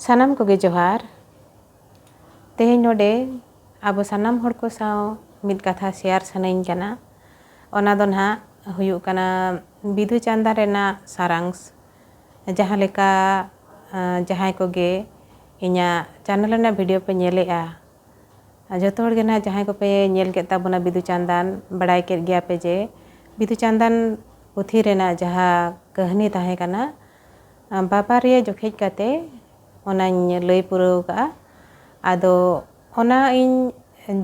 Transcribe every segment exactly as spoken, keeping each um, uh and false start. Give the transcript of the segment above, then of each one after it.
ᱥᱟᱱᱟᱢ ᱠᱚᱜᱮ ᱡᱚᱦᱟᱨ᱾ ᱛᱮᱦᱮᱧ ᱱᱚᱰᱮ ᱟᱵᱚ ᱥᱟᱱᱟᱢ ᱦᱚᱲ ᱠᱚ ᱥᱟᱶ ᱢᱤᱫ ᱠᱟᱛᱷᱟ ᱥᱮᱭᱟᱨ ᱥᱟᱱᱟᱧ ᱠᱟᱱᱟ᱾ ᱚᱱᱟ ᱫᱚ ᱱᱟᱦᱟᱜ ᱦᱩᱭᱩᱜ ᱠᱟᱱᱟ ᱵᱤᱫᱩ ᱪᱟᱸᱫᱟᱱ ᱨᱮᱱᱟᱜ ᱥᱟᱨᱟᱝᱥ᱾ ᱡᱟᱦᱟᱸ ᱞᱮᱠᱟ, ᱟᱸ, ᱡᱟᱦᱟᱸᱭ ᱠᱚᱜᱮ ᱤᱧᱟᱹᱜ ᱪᱮᱱᱮᱞ ᱨᱮᱱᱟᱜ ᱵᱷᱤᱰᱤᱭᱳ ᱯᱮ ᱧᱮᱞᱮᱜᱼᱟ, ᱟᱨ ᱡᱚᱛᱚ ᱦᱚᱲ ᱜᱮ ᱱᱟᱦᱟᱜ ᱡᱟᱦᱟᱸᱭ ᱠᱚᱯᱮ ᱧᱮᱞ ᱠᱮᱫ ᱛᱟᱵᱚᱱᱟ ᱵᱤᱫᱩ ᱪᱟᱸᱫᱟᱱ, ᱵᱟᱲᱟᱭ ᱠᱮᱫ ᱜᱮᱭᱟ ᱯᱮ ᱡᱮ ᱵᱤᱫᱩ ᱪᱟᱸᱫᱟᱱ ᱯᱩᱛᱷᱤ ᱨᱮᱱᱟᱜ ᱡᱟᱦᱟᱸ ᱠᱟᱹᱦᱱᱤ ᱛᱟᱦᱮᱸ ᱠᱟᱱᱟ, ᱟᱸ, ᱵᱟᱵᱟᱨᱤᱭᱟᱹ ᱡᱚᱠᱷᱮᱡ ᱠᱟᱛᱮ ᱚᱱᱟᱧ ᱞᱟᱹᱭ ᱯᱩᱨᱟᱹᱣ ᱠᱟᱜᱼᱟ᱾ ᱟᱫᱚ ᱚᱱᱟ ᱤᱧ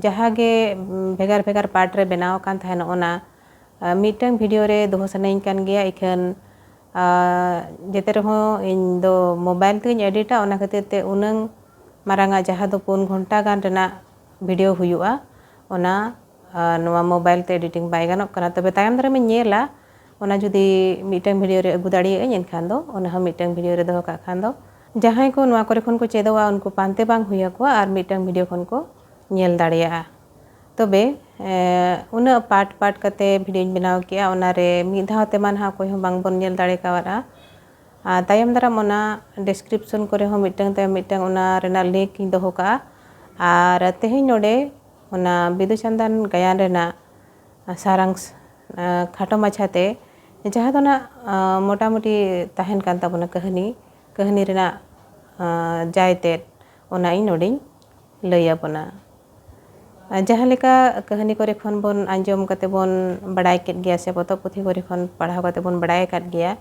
ᱡᱟᱦᱟᱸ ᱜᱮ, ᱩᱢ, ᱵᱷᱮᱜᱟᱨ ᱵᱷᱮᱜᱟᱨ ᱯᱟᱨᱴ ᱨᱮ ᱵᱮᱱᱟᱣ ᱟᱠᱟᱱ ᱛᱟᱦᱮᱱ, ᱚᱱᱟ, ᱟᱸ, ᱢᱤᱫᱴᱟᱝ ᱵᱷᱤᱰᱤᱭᱳ ᱨᱮ ᱫᱚᱦᱚ ᱥᱟᱱᱟᱧ ᱠᱟᱱ ᱜᱮᱭᱟ᱾ ᱤᱠᱷᱟᱹᱱ, ᱟᱸ, ᱡᱮᱛᱮ ᱨᱮᱦᱚᱸ ᱤᱧ ᱫᱚ ᱢᱳᱵᱟᱭᱤᱞ ᱛᱮᱜᱤᱧ ᱮᱰᱤᱴᱟ, ᱚᱱᱟ ᱠᱷᱟᱹᱛᱤᱨ ᱛᱮ ᱩᱱᱟᱹᱝ ᱢᱟᱨᱟᱝᱟᱜ ᱡᱟᱦᱟᱸ ᱫᱚ ᱯᱩᱱ ᱜᱷᱚᱱᱴᱟ ᱜᱟᱱ ᱨᱮᱱᱟᱜ ᱵᱷᱤᱰᱤᱭᱳ ᱦᱩᱭᱩᱜᱼᱟ, ᱚᱱᱟ, ᱟᱸ, ᱱᱚᱣᱟ ᱢᱳᱵᱟᱭᱤᱞ ᱛᱮ ᱮᱰᱤᱴᱤᱝ ᱵᱟᱭ ᱜᱟᱱᱚᱜ ᱠᱟᱱᱟ᱾ ᱛᱚᱵᱮ ᱛᱟᱭᱚᱢ ᱫᱟᱨᱟᱢ ᱤᱧ ᱧᱮᱞᱟ, ᱚᱱᱟ ᱡᱩᱫᱤ ᱢᱤᱫᱴᱟᱝ ᱵᱷᱤᱰᱤᱭᱳ ᱨᱮ ᱟᱹᱜᱩ ᱫᱟᱲᱮᱭᱟᱜ ᱟᱹᱧ, ᱮᱱᱠᱷᱟᱱ ᱫᱚ ᱚᱱᱟ ᱦᱚᱸ ᱢᱤᱫᱴᱟᱝ ᱵᱷᱤᱰᱤᱭᱳ ᱨᱮ ᱫᱚᱦᱚ ᱠᱟᱜ ᱠᱷᱟᱱ ᱫᱚ ᱡᱟᱦᱟᱸᱭ ᱠᱚ ᱱᱚᱣᱟ ᱠᱚᱨᱮ ᱠᱷᱚᱱ ᱠᱚ ᱪᱮᱫᱚᱜᱼᱟ, ᱩᱱᱠᱩ ᱯᱟᱱᱛᱮ ᱵᱟᱝ ᱦᱩᱭ ᱟᱠᱚᱣᱟ ᱟᱨ ᱢᱤᱫᱴᱟᱝ ᱵᱷᱤᱰᱤᱭᱳ ᱠᱷᱚᱱ ᱠᱚ ᱧᱮᱞ ᱫᱟᱲᱮᱭᱟᱜᱼᱟ᱾ ᱛᱚᱵᱮ, ᱮᱸ, ᱩᱱᱟᱹᱜ ᱯᱟᱨᱴ ᱯᱟᱨᱴ ᱠᱟᱛᱮ ᱵᱷᱤᱰᱤᱭᱳᱧ ᱵᱮᱱᱟᱣ ᱠᱮᱜᱼᱟ, ᱚᱱᱟᱨᱮ ᱢᱤᱫ ᱫᱷᱟᱣ ᱛᱮᱢᱟ ᱱᱟᱦᱟᱜ ᱚᱠᱚᱭ ᱦᱚᱸ ᱵᱟᱝᱵᱚᱱ ᱧᱮᱞ ᱫᱟᱲᱮ ᱠᱟᱣᱫᱼᱟ᱾ ᱟᱨ ᱛᱟᱭᱚᱢ ᱫᱟᱨᱟᱢ ᱚᱱᱟ ᱰᱤᱥᱠᱨᱤᱯᱥᱚᱱ ᱠᱚᱨᱮ ᱦᱚᱸ ᱢᱤᱫᱴᱟᱝ ᱛᱟᱭᱚᱢ ᱢᱤᱫᱴᱟᱝ ᱚᱱᱟ ᱨᱮᱱᱟᱜ ᱞᱤᱝᱠ ᱤᱧ ᱫᱚᱦᱚ ᱠᱟᱜᱼᱟ᱾ ᱟᱨ ᱛᱮᱦᱮᱧ ᱱᱚᱰᱮ ᱚᱱᱟ ᱵᱤᱫᱩ ᱪᱟᱸᱫᱟᱱ ᱜᱟᱭᱟᱱ ᱨᱮᱱᱟᱜ ᱥᱟᱨᱟᱝᱥ, ᱟᱸ, ᱠᱷᱟᱴᱚ ᱢᱟᱪᱷᱟᱛᱮ, ᱡᱟᱦᱟᱸ ᱫᱚ ᱱᱟᱜ, ᱟᱸ, ᱢᱚᱴᱟᱢᱩᱴᱤ ᱛᱟᱦᱮᱱ ᱠᱟᱱ ᱛᱟᱵᱚᱱᱟ ᱠᱟᱹᱦᱱᱤ, ᱠᱟᱹᱦᱱᱤ ᱨᱮᱱᱟᱜ, ᱟᱸ, ᱡᱟᱭ ᱛᱮᱫ, ᱚᱱᱟ ᱤᱧ ᱱᱚᱰᱮᱧ ᱞᱟᱹᱭ ᱟᱵᱚᱱᱟ᱾ ᱟᱨ ᱡᱟᱦᱟᱸ ᱞᱮᱠᱟ ᱠᱟᱹᱦᱱᱤ ᱠᱚᱨᱮ ᱠᱷᱚᱱ ᱵᱚᱱ ᱟᱸᱡᱚᱢ ᱠᱟᱛᱮ ᱵᱚᱱ ᱵᱟᱲᱟᱭ ᱠᱮᱫ ᱜᱮᱭᱟ, ᱥᱮ ᱯᱚᱛᱚᱵ ᱯᱩᱛᱷᱤ ᱠᱚᱨᱮ ᱠᱷᱚᱱ ᱯᱟᱲᱦᱟᱣ ᱠᱟᱛᱮ ᱵᱚᱱ ᱵᱟᱲᱟᱭ ᱟᱠᱟᱫ ᱜᱮᱭᱟ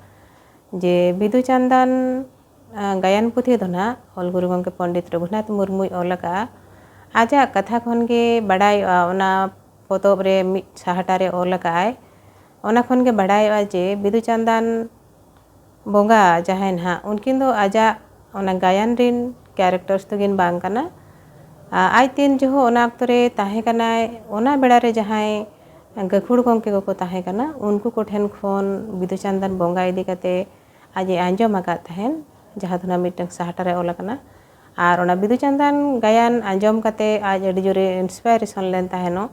ᱡᱮ ᱵᱤᱫᱩ ᱪᱟᱸᱫᱟᱱ, ᱟᱸ, ᱜᱟᱭᱟᱱ ᱯᱩᱛᱷᱤ ᱫᱚ ᱱᱟᱜ ᱚᱞ ᱜᱩᱨᱩ ᱜᱚᱢᱠᱮ ᱯᱚᱱᱰᱤᱛ ᱨᱚᱜᱷᱩᱱᱟᱛᱷ ᱢᱩᱨᱢᱩᱭ ᱚᱞ ᱟᱠᱟᱫᱼᱟ᱾ ᱟᱡᱟᱜ ᱠᱟᱛᱷᱟ ᱠᱷᱚᱱ ᱜᱮ ᱵᱟᱰᱟᱭᱚᱜᱼᱟ, ᱚᱱᱟ ᱯᱚᱛᱚᱵ ᱨᱮ ᱢᱤᱫ ᱥᱟᱦᱴᱟ ᱨᱮ ᱚᱞ ᱟᱠᱟᱫᱼᱟᱭ᱾ ᱚᱱᱟ ᱠᱷᱚᱱ ᱜᱮ ᱵᱟᱰᱟᱭᱚᱜᱼᱟ ᱡᱮ ᱵᱤᱫᱩ ᱪᱟᱸᱫᱟᱱ ᱵᱚᱸᱜᱟ ᱡᱟᱦᱟᱸᱭ ᱱᱟᱦᱟᱜ, ᱩᱱᱠᱤᱱ ᱫᱚ ᱟᱡᱟᱜ ᱚᱱᱟ ᱜᱟᱭᱟᱱ ᱨᱤᱱ ᱠᱮᱨᱮᱠᱴᱟᱨᱥ ᱫᱚᱠᱤᱱ ᱵᱟᱝ ᱠᱟᱱᱟ᱾ ᱟ-, ᱟᱡ ᱛᱤᱱ ᱡᱚᱦᱚᱜ ᱚᱱᱟ ᱚᱠᱛᱚ ᱨᱮ ᱛᱟᱦᱮᱸ ᱠᱟᱱᱟᱭ, ᱚᱱᱟ ᱵᱮᱲᱟ ᱨᱮ ᱡᱟᱦᱟᱸᱭ ᱜᱟᱹᱠᱷᱩᱲ ᱜᱚᱢᱠᱮ ᱠᱚᱠᱚ ᱛᱟᱦᱮᱸ ᱠᱟᱱᱟ, ᱩᱱᱠᱩ ᱠᱚᱴᱷᱮᱱ ᱠᱷᱚᱱ ᱵᱤᱫᱩ ᱪᱟᱸᱫᱟᱱ ᱵᱚᱸᱜᱟ ᱤᱫᱤ ᱠᱟᱛᱮ ᱟᱡ ᱮ ᱟᱸᱡᱚᱢ ᱟᱠᱟᱫ ᱛᱟᱦᱮᱱ, ᱡᱟᱦᱟᱸ ᱫᱚ ᱱᱟᱜ ᱢᱤᱫᱴᱟᱝ ᱥᱟᱦᱴᱟ ᱨᱮ ᱚᱞ ᱟᱠᱟᱱᱟ᱾ ᱟᱨ ᱚᱱᱟ ᱵᱤᱫᱩ ᱪᱟᱸᱫᱟᱱ ᱜᱟᱭᱟᱱ ᱟᱸᱡᱚᱢ ᱠᱟᱛᱮ ᱟᱡ ᱟᱹᱰᱤ ᱡᱳᱨᱮ ᱤᱱᱥᱯᱟᱭᱨᱮᱥᱚᱱ ᱞᱮᱱ ᱛᱟᱦᱮᱱᱚᱜ᱾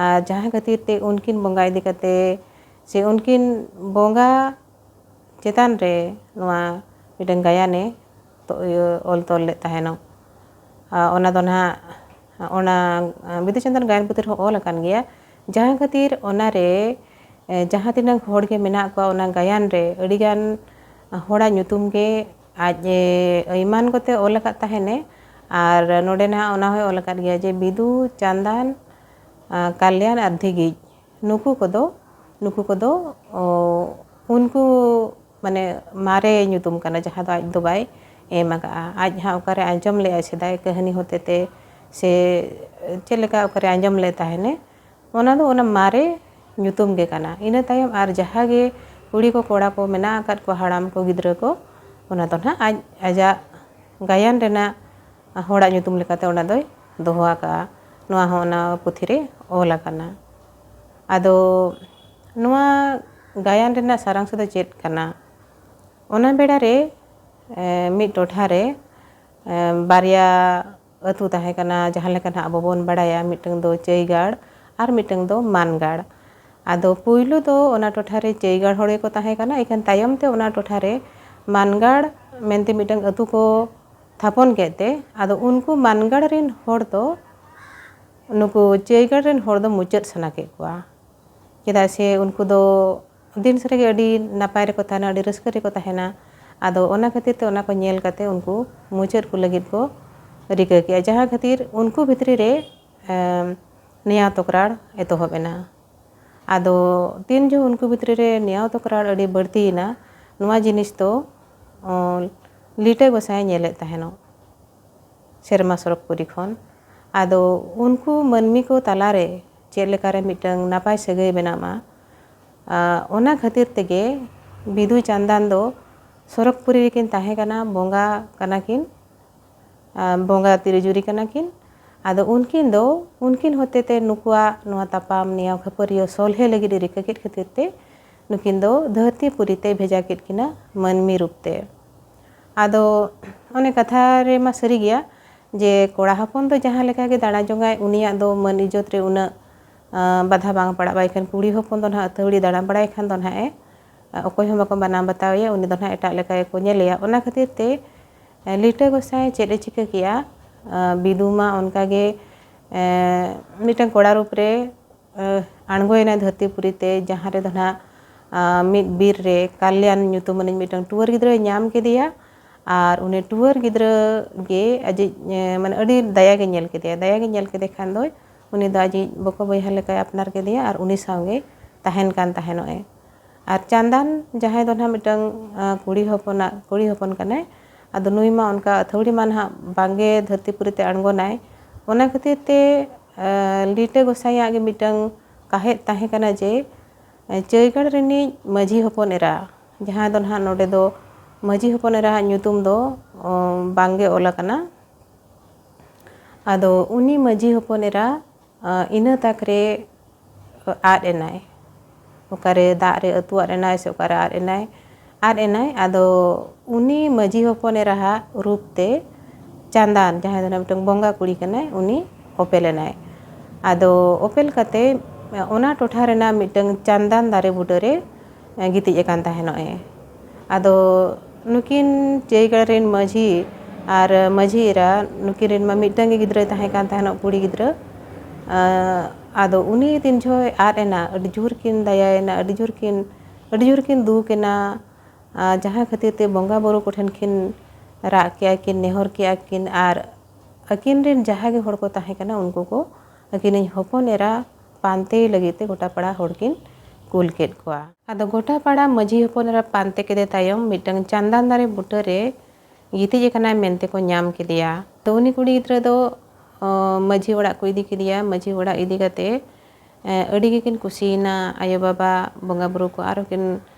ᱟᱨ ᱡᱟᱦᱟᱸ ᱠᱷᱟᱹᱛᱤᱨ ᱛᱮ ᱩᱱᱠᱤᱱ ᱵᱚᱸᱜᱟ ᱤᱫᱤ ᱠᱟᱛᱮ ᱥᱮ ᱩᱱᱠᱤᱱ ᱵᱚᱸᱜᱟ ᱪᱮᱛᱟᱱ ᱨᱮ ᱱᱚᱣᱟ ᱢᱤᱫᱴᱟᱝ ᱜᱟᱭᱟᱱᱮ ᱤᱭᱟᱹ ᱚᱞ ᱛᱚᱞ ᱞᱮᱫ ᱛᱟᱦᱮᱱᱚᱜ᱾ ᱟᱨ ᱚᱱᱟ ᱫᱚ ᱱᱟᱦᱟᱜ ᱚᱱᱟ ᱵᱤᱫᱩ ᱪᱟᱸᱫᱟᱱ ᱜᱟᱭᱟᱱ ᱯᱩᱛᱷᱤ ᱨᱮᱦᱚᱸ ᱚᱞ ᱟᱠᱟᱱ ᱜᱮᱭᱟ, ᱡᱟᱦᱟᱸ ᱠᱷᱟᱹᱛᱤᱨ ᱚᱱᱟᱨᱮ ᱮ, ᱡᱟᱦᱟᱸ ᱛᱤᱱᱟᱹᱜ ᱦᱚᱲ ᱜᱮ ᱢᱮᱱᱟᱜ ᱠᱚᱣᱟ ᱚᱱᱟ ᱜᱟᱭᱟᱱ ᱨᱮ, ᱟᱹᱰᱤᱜᱟᱱ ᱦᱚᱲᱟᱜ ᱧᱩᱛᱩᱢ ᱜᱮ ᱟᱡ ᱮ ᱟᱹᱭᱢᱟᱱ ᱠᱚᱛᱮ ᱚᱞ ᱟᱠᱟᱫ ᱛᱟᱦᱮᱱᱮ᱾ ᱟᱨ ᱱᱚᱰᱮ ᱱᱟᱦᱟᱜ ᱚᱱᱟ ᱦᱚᱸᱭ ᱚᱞ ᱟᱠᱟᱫ ᱜᱮᱭᱟ ᱡᱮ ᱵᱤᱫᱩ ᱪᱟᱸᱫᱟᱱ, ᱟ, ᱠᱟᱞᱭᱟᱱ ᱟᱨ ᱫᱷᱤᱜᱤᱡ, ᱱᱩᱠᱩ ᱠᱚᱫᱚ ᱱᱩᱠᱩ ᱠᱚᱫᱚ ᱚ, ᱩᱱᱠᱩ ᱢᱟᱱᱮ ᱢᱟᱨᱮ ᱧᱩᱛᱩᱢ ᱠᱟᱱᱟ, ᱡᱟᱦᱟᱸ ᱫᱚ ᱟᱡ ᱫᱚ ᱵᱟᱭ ᱮᱢ ᱟᱠᱟᱫᱼᱟ᱾ ᱟᱡ ᱦᱟᱸᱜ ᱚᱠᱟᱨᱮ ᱟᱸᱡᱚᱢ ᱞᱮᱫᱼᱟᱭ ᱥᱮᱫᱟᱭ ᱠᱟᱹᱦᱱᱤ ᱦᱚᱛᱮᱛᱮ ᱥᱮ ᱪᱮᱫ ᱞᱮᱠᱟ ᱚᱠᱟᱨᱮ ᱟᱸᱡᱚᱢ ᱞᱮᱫ ᱛᱟᱦᱮᱱᱮ, ᱚᱱᱟ ᱫᱚ ᱚᱱᱟ ᱢᱟᱨᱮ ᱧᱩᱛᱩᱢ ᱜᱮ ᱠᱟᱱᱟ᱾ ᱤᱱᱟᱹ ᱛᱟᱭᱚᱢ ᱟᱨ ᱡᱟᱦᱟᱸ ᱜᱮ ᱠᱩᱲᱤ ᱠᱚ ᱠᱚᱲᱟ ᱠᱚ ᱢᱮᱱᱟᱜ ᱟᱠᱟᱫ ᱠᱚᱣᱟ, ᱦᱟᱲᱟᱢ ᱠᱚ ᱜᱤᱫᱽᱨᱟᱹ ᱠᱚ, ᱚᱱᱟ ᱫᱚ ᱱᱟᱦᱟᱜ ᱟᱡ ᱟᱡᱟᱜ ᱜᱟᱭᱟᱱ ᱨᱮᱱᱟᱜ ᱦᱚᱲᱟᱜ ᱧᱩᱛᱩᱢ ᱞᱮᱠᱟᱛᱮ ᱚᱱᱟ ᱫᱚᱭ ᱫᱚᱦᱚ ᱟᱠᱟᱫᱼᱟ᱾ ᱱᱚᱣᱟ ᱦᱚᱸ ᱚᱱᱟ ᱯᱩᱛᱷᱤ ᱨᱮ ᱚᱞ ᱟᱠᱟᱱᱟ᱾ ᱟᱫᱚ ᱱᱚᱣᱟ ᱜᱟᱭᱟᱱ ᱨᱮᱱᱟᱜ ᱥᱟᱨᱟᱝᱥᱚ ᱫᱚ ᱪᱮᱫ ᱠᱟᱱᱟ? ᱚᱱᱟ ᱵᱮᱲᱟ ᱨᱮ, ᱮ, ᱢᱤᱫ ᱴᱚᱴᱷᱟ ᱨᱮ, ᱮ, ᱵᱟᱨᱭᱟ ᱟᱹᱛᱩ ᱛᱟᱦᱮᱸ ᱠᱟᱱᱟ, ᱡᱟᱦᱟᱸ ᱞᱮᱠᱟ ᱱᱟᱦᱟᱜ ᱟᱵᱚ ᱵᱚᱱ ᱵᱟᱲᱟᱭᱟ, ᱢᱤᱫᱴᱟᱝ ᱫᱚ ᱪᱟᱹᱭᱜᱟᱲ ᱟᱨ ᱢᱤᱫᱴᱟᱝ ᱫᱚ ᱢᱟᱱᱜᱟᱲ᱾ ᱟᱫᱚ ᱯᱩᱭᱞᱩ ᱫᱚ ᱚᱱᱟ ᱴᱚᱴᱷᱟ ᱨᱮ ᱪᱟᱹᱭᱜᱟᱲ ᱦᱚᱲ ᱜᱮᱠᱚ ᱛᱟᱦᱮᱸ ᱠᱟᱱᱟ, ᱮᱱᱠᱷᱟᱱ ᱛᱟᱭᱚᱢ ᱛᱮ ᱚᱱᱟ ᱴᱚᱴᱷᱟ ᱨᱮ ᱢᱟᱱᱜᱟᱲ ᱢᱮᱱᱛᱮ ᱢᱤᱫᱴᱟᱝ ᱟᱹᱛᱩ ᱠᱚ ᱛᱷᱟᱯᱚᱱ ᱠᱮᱫ ᱛᱮ, ᱟᱫᱚ ᱩᱱᱠᱩ ᱢᱟᱱᱜᱟᱲ ᱨᱮᱱ ᱦᱚᱲ ᱫᱚ ᱱᱩᱠᱩ ᱪᱟᱹᱭᱜᱟᱲ ᱨᱮᱱ ᱦᱚᱲ ᱫᱚ ᱢᱩᱪᱟᱹᱫ ᱥᱟᱱᱟ ᱠᱮᱫ ᱠᱚᱣᱟ, ᱪᱮᱫᱟᱜ ᱥᱮ ᱩᱱᱠᱩ ᱫᱚ ᱫᱤᱱ ᱥᱟᱨᱟ ᱜᱮ ᱟᱹᱰᱤ ᱱᱟᱯᱟᱭ ᱨᱮᱠᱚ ᱛᱟᱦᱮᱱᱟ, ᱟᱹᱰᱤ ᱨᱟᱹᱥᱠᱟᱹ ᱨᱮᱠᱚ ᱛᱟᱦᱮᱱᱟ᱾ ᱟᱫᱚ ᱚᱱᱟ ᱠᱷᱟᱹᱛᱤᱨ ᱛᱮ ᱚᱱᱟ ᱠᱚ ᱧᱮᱞ ᱠᱟᱛᱮ ᱩᱱᱠᱩ ᱢᱩᱪᱟᱹᱫ ᱠᱚ ᱞᱟᱹᱜᱤᱫ ᱠᱚ ᱨᱤᱠᱟᱹ ᱠᱮᱜᱼᱟ, ᱡᱟᱦᱟᱸ ᱠᱷᱟᱹᱛᱤᱨ ᱩᱱᱠᱩ ᱵᱷᱤᱛᱨᱤ ᱨᱮ, ᱮᱢ, ᱱᱮᱭᱟᱣ ᱛᱚᱠᱨᱟᱨ ᱮᱛᱚᱦᱚᱵ ᱮᱱᱟ᱾ ᱟᱫᱚ ᱛᱤᱱ ᱡᱚᱦᱚᱜ ᱩᱱᱠᱩ ᱵᱷᱤᱛᱨᱤ ᱨᱮ ᱱᱮᱭᱟᱣ ᱛᱚᱠᱨᱟᱨ ᱟᱹᱰᱤ ᱵᱟᱹᱲᱛᱤᱭᱮᱱᱟ, ᱱᱚᱣᱟ ᱡᱤᱱᱤᱥ ᱫᱚ, ᱚ, ᱞᱤᱴᱟᱹ ᱜᱚᱸᱥᱟᱭ ᱧᱮᱞᱮᱫ ᱛᱟᱦᱮᱱᱚᱜ ᱥᱮᱨᱢᱟ ᱥᱚᱨᱚᱜᱽᱯᱩᱨᱤ ᱠᱷᱚᱱ᱾ ᱟᱫᱚ ᱩᱱᱠᱩ ᱢᱟᱹᱱᱢᱤ ᱠᱚ ᱛᱟᱞᱟᱨᱮ ᱪᱮᱫ ᱞᱮᱠᱟᱨᱮ ᱢᱤᱫᱴᱟᱝ ᱱᱟᱯᱟᱭ ᱥᱟᱹᱜᱟᱹᱭ ᱵᱮᱱᱟᱜ ᱢᱟ, ᱟ, ᱚᱱᱟ ᱠᱷᱟᱹᱛᱤᱨ ᱛᱮᱜᱮ ᱵᱤᱫᱩ ᱪᱟᱸᱫᱟᱱ ᱫᱚ ᱥᱚᱨᱚᱜᱽᱯᱩᱨᱤ ᱨᱮᱠᱤᱱ ᱛᱟᱦᱮᱸ ᱠᱟᱱᱟ, ᱵᱚᱸᱜᱟ ᱠᱟᱱᱟ ᱠᱤᱱ, ᱟ, ᱵᱚᱸᱜᱟ ᱛᱤᱨᱤᱡᱩᱨᱤ ᱠᱟᱱᱟ ᱠᱤᱱ᱾ ᱟᱫᱚ ᱩᱱᱠᱤᱱ ᱫᱚ, ᱩᱱᱠᱤᱱ ᱦᱚᱛᱮᱛᱮ ᱱᱩᱠᱩᱣᱟᱜ ᱱᱚᱣᱟ ᱛᱟᱯᱟᱢ ᱱᱮᱭᱟᱣ ᱠᱷᱟᱹᱯᱟᱹᱨᱤᱭᱟᱹ ᱥᱚᱞᱦᱮ ᱞᱟᱹᱜᱤᱫ ᱮ ᱨᱤᱠᱟᱹ ᱠᱮᱫ ᱠᱷᱟᱹᱛᱤᱨ ᱛᱮ ᱱᱩᱠᱤᱱ ᱫᱚ ᱫᱷᱟᱹᱨᱛᱤ ᱯᱩᱨᱤ ᱛᱮᱭ ᱵᱷᱮᱡᱟ ᱠᱮᱫ ᱠᱤᱱᱟ ᱢᱟᱹᱱᱢᱤ ᱨᱩᱯ ᱛᱮ᱾ ᱟᱫᱚ ᱚᱱᱮ ᱠᱟᱛᱷᱟ ᱨᱮᱢᱟ ᱥᱟᱹᱨᱤ ᱜᱮᱭᱟ ᱡᱮ ᱠᱚᱲᱟ ᱦᱚᱯᱚᱱ ᱫᱚ ᱡᱟᱦᱟᱸ ᱞᱮᱠᱟ ᱜᱮ ᱫᱟᱬᱟ ᱡᱚᱝᱟᱭ, ᱩᱱᱤᱭᱟᱜ ᱫᱚ ᱢᱟᱹᱱ ᱤᱡᱽᱡᱚᱛ ᱨᱮ ᱩᱱᱟᱹᱜ, ᱟ, ᱵᱟᱫᱷᱟ ᱵᱟᱝ ᱯᱟᱲᱟᱜᱼᱟ᱾ ᱵᱟᱭᱠᱷᱟᱱ ᱠᱩᱲᱤ ᱦᱚᱯᱚᱱ ᱫᱚ ᱱᱟᱦᱟᱜ ᱟᱹᱛᱷᱟᱹᱣᱲᱤ ᱫᱟᱬᱟ ᱵᱟᱲᱟᱭ ᱠᱷᱟᱱ ᱫᱚ ᱱᱟᱦᱟᱜ ᱮ, ᱟ, ᱚᱠᱚᱭ ᱦᱚᱸ ᱵᱟᱠᱚ ᱢᱟᱱᱟᱣ ᱵᱟᱛᱟᱣ ᱮᱭᱟ, ᱩᱱᱤ ᱫᱚ ᱱᱟᱦᱟᱜ ᱮᱴᱟᱜ ᱞᱮᱠᱟ ᱜᱮᱠᱚ ᱧᱮᱞᱮᱭᱟ᱾ ᱚᱱᱟ ᱠᱷᱟᱹᱛᱤᱨ ᱛᱮ ᱞᱤᱴᱟᱹ ᱜᱚᱸᱥᱟᱭ ᱪᱮᱫ ᱮ ᱪᱤᱠᱟᱹ ᱠᱮᱜᱼᱟ? ᱵᱤᱫᱩ ᱢᱟ ᱚᱱᱠᱟᱜᱮ ᱢᱤᱫᱴᱟᱝ ᱠᱚᱲᱟ ᱨᱩᱯ ᱨᱮ ᱟᱬᱜᱚᱭᱮᱱᱟᱭ ᱫᱷᱟᱹᱨᱛᱤ ᱯᱩᱨᱤ ᱛᱮ, ᱡᱟᱦᱟᱸ ᱨᱮᱫᱚ ᱱᱟᱦᱟᱜ ᱢᱤᱫ ᱵᱤᱨ ᱨᱮ ᱠᱟᱞᱭᱟᱱ ᱧᱩᱛᱩᱢ ᱟᱱᱤᱡ ᱢᱤᱫᱴᱟᱝ ᱴᱩᱣᱟᱹᱨ ᱜᱤᱫᱽᱨᱟᱹᱭ ᱧᱟᱢ ᱠᱮᱫᱮᱭᱟ᱾ ᱟᱨ ᱩᱱᱤ ᱴᱩᱣᱟᱹᱨ ᱜᱤᱫᱽᱨᱟᱹ ᱜᱮ ᱟᱡᱤᱡ ᱢᱟᱱᱮ ᱟᱹᱰᱤ ᱫᱟᱭᱟ ᱜᱮ ᱧᱮᱞ ᱠᱮᱫᱮᱭᱟ᱾ ᱫᱟᱭᱟ ᱜᱮ ᱧᱮᱞ ᱠᱮᱫᱮ ᱠᱷᱟᱱ ᱫᱚᱭ, ᱩᱱᱤ ᱫᱚ ᱟᱡᱤᱡ ᱵᱚᱠᱚ ᱵᱚᱭᱦᱟ ᱞᱮᱠᱟᱭ ᱟᱯᱱᱟᱨ ᱠᱮᱫᱮᱭᱟ ᱟᱨ ᱩᱱᱤ ᱥᱟᱶᱜᱮ ᱛᱟᱦᱮᱱ ᱠᱟᱱ ᱛᱟᱦᱮᱱᱚᱜ ᱮ᱾ ᱟᱨ ᱪᱟᱸᱫᱟᱱ ᱡᱟᱦᱟᱸᱭ ᱫᱚ ᱱᱟᱦᱟᱜ ᱢᱤᱫᱴᱟᱝ ᱠᱩᱲᱤ ᱦᱚᱯᱚᱱᱟᱜ ᱠᱩᱲᱤ ᱦᱚᱯᱚᱱ ᱠᱟᱱᱟᱭ, ᱟᱫᱚ ᱱᱩᱭ ᱢᱟ ᱚᱱᱠᱟ ᱟᱹᱛᱷᱟᱹᱣᱲᱤ ᱢᱟ ᱱᱟᱦᱟᱜ ᱵᱟᱝᱜᱮ ᱫᱷᱟᱹᱨᱛᱤ ᱯᱩᱨᱤ ᱛᱮ ᱟᱬᱜᱚᱱᱟᱭ᱾ ᱚᱱᱟ ᱠᱷᱟᱹᱛᱤᱨ ᱛᱮ ᱞᱤᱴᱟᱹ ᱜᱚᱸᱥᱟᱭᱟᱜ ᱜᱮ ᱢᱤᱫᱴᱟᱝ ᱠᱟᱦᱮᱫ ᱛᱟᱦᱮᱸ ᱠᱟᱱᱟ ᱡᱮ ᱪᱟᱹᱭᱜᱟᱲ ᱨᱤᱱᱤᱡ ᱢᱟᱹᱡᱷᱤ ᱦᱚᱯᱚᱱ ᱮᱨᱟ, ᱡᱟᱦᱟᱸ ᱫᱚ ᱱᱟᱦᱟᱜ ᱱᱚᱰᱮ ᱫᱚ ᱢᱟᱹᱡᱷᱤ ᱦᱚᱯᱚᱱ ᱮᱨᱟᱣᱟᱜ ᱧᱩᱛᱩᱢ ᱫᱚ ᱵᱟᱝᱜᱮ ᱚᱞ ᱟᱠᱟᱱᱟ᱾ ᱟᱫᱚ ᱩᱱᱤ ᱢᱟᱹᱡᱷᱤ ᱦᱚᱯᱚᱱ ᱮᱨᱟ ᱤᱱᱟᱹ ᱛᱟᱠ ᱨᱮ ᱟᱫ ᱮᱱᱟᱭ᱾ ᱚᱠᱟᱨᱮ ᱫᱟᱜ ᱨᱮ ᱟᱹᱛᱩᱣᱟᱜ ᱮᱱᱟᱭ ᱥᱮ ᱚᱠᱟᱨᱮ ᱟᱫ ᱮᱱᱟᱭ, ᱟᱫ ᱮᱱᱟᱭ᱾ ᱟᱫᱚ ᱩᱱᱤ ᱢᱟᱹᱡᱷᱤ ᱦᱚᱯᱚᱱ ᱮᱨᱟᱦᱟᱜ ᱨᱩᱯ ᱛᱮ ᱪᱟᱸᱫᱟᱱ, ᱡᱟᱦᱟᱸᱭ ᱫᱚ ᱢᱤᱫᱴᱟᱝ ᱵᱚᱸᱜᱟ ᱠᱩᱲᱤ ᱠᱟᱱᱟᱭ, ᱩᱱᱤ ᱚᱯᱮᱞ ᱮᱱᱟᱭ᱾ ᱟᱫᱚ ᱚᱯᱮᱞ ᱠᱟᱛᱮ ᱚᱱᱟ ᱴᱚᱴᱷᱟ ᱨᱮᱱᱟᱜ ᱢᱤᱫᱴᱟᱝ ᱪᱟᱸᱫᱟᱱ ᱫᱟᱨᱮ ᱵᱩᱴᱟᱹᱨᱮ ᱜᱤᱛᱤᱡ ᱟᱠᱟᱱ ᱛᱟᱦᱮᱱᱚᱜ ᱮ᱾ ᱟᱫᱚ ᱱᱩᱠᱤᱱ ᱪᱟᱹᱭᱜᱟᱲ ᱨᱮᱱ ᱢᱟᱹᱡᱷᱤ ᱟᱨ ᱢᱟᱹᱡᱷᱤ ᱮᱨᱟ, ᱱᱩᱠᱤᱱ ᱨᱮᱱ ᱢᱟ ᱢᱤᱫᱴᱟᱝ ᱜᱮ ᱜᱤᱫᱽᱨᱟᱹᱭ ᱛᱟᱦᱮᱸ ᱠᱟᱱ ᱛᱟᱦᱮᱱᱚᱜ, ᱠᱩᱲᱤ ᱜᱤᱫᱽᱨᱟᱹ᱾ ᱟᱫᱚ ᱩᱱᱤ ᱛᱤᱱ ᱡᱚᱦᱚᱜ ᱟᱫ ᱮᱱᱟ, ᱟᱹᱰᱤ ᱡᱳᱨ ᱠᱤᱱ ᱫᱟᱭᱟᱭᱮᱱᱟ, ᱟᱹᱰᱤ ᱡᱳᱨ ᱠᱤᱱ ᱟᱹᱰᱤ ᱡᱳᱨ ᱠᱤᱱ ᱫᱩᱠ ᱮᱱᱟ᱾ ᱡᱟᱦᱟᱸ ᱠᱷᱟᱹᱛᱤᱨ ᱛᱮ ᱵᱚᱸᱜᱟ ᱵᱩᱨᱩ ᱠᱚᱴᱷᱮᱱ ᱠᱤᱱ ᱨᱟᱜ ᱠᱮᱜᱼᱟ ᱠᱤᱱ, ᱱᱮᱦᱚᱨ ᱠᱮᱜᱼᱟ ᱠᱤᱱ, ᱟᱨ ᱟᱹᱠᱤᱱ ᱨᱮᱱ ᱡᱟᱦᱟᱸ ᱜᱮ ᱦᱚᱲ ᱠᱚ ᱛᱟᱦᱮᱸ ᱠᱟᱱᱟ, ᱩᱱᱠᱩ ᱠᱚ ᱟᱹᱠᱤᱱᱤᱡ ᱦᱚᱯᱚᱱ ᱮᱨᱟ ᱯᱟᱱᱛᱮ ᱞᱟᱹᱜᱤᱫ ᱛᱮ ᱜᱚᱴᱟ ᱯᱟᱲᱟ ᱦᱚᱲ ᱠᱤᱱ ᱠᱩᱞ ᱠᱮᱫ ᱠᱚᱣᱟ᱾ ᱟᱫᱚ ᱜᱚᱴᱟ ᱯᱟᱲᱟ ᱢᱟᱹᱡᱷᱤ ᱦᱚᱯᱚᱱ ᱮᱨᱟ ᱯᱟᱱᱛᱮ ᱠᱮᱫᱮ ᱛᱟᱭᱚᱢ ᱢᱤᱫᱴᱟᱝ ᱪᱟᱸᱫᱟᱱ ᱫᱟᱨᱮ ᱵᱩᱴᱟᱹ ᱨᱮ ᱜᱤᱛᱤᱡ ᱟᱠᱟᱱᱟᱭ ᱢᱮᱱᱛᱮ ᱠᱚ ᱧᱟᱢ ᱠᱮᱫᱮᱭᱟ᱾ ᱛᱚ ᱩᱱᱤ ᱠᱩᱲᱤ ᱜᱤᱫᱽᱨᱟᱹ ᱫᱚ ᱢᱟᱹᱡᱷᱤ ᱚᱲᱟᱜ ᱠᱚ ᱤᱫᱤ ᱠᱮᱫᱮᱭᱟ᱾ ᱢᱟᱹᱡᱷᱤ ᱚᱲᱟᱜ ᱤᱫᱤ ᱠᱟᱛᱮ ᱟᱹᱰᱤ ᱜᱮᱠᱤᱱ ᱠᱩᱥᱤᱭᱮᱱᱟ᱾ ᱟᱭᱳ ᱵᱟᱵᱟ, ᱵᱚᱸᱜᱟ ᱵᱩᱨᱩ ᱠᱚ ᱟᱨᱦᱚᱸ ᱠᱤᱱ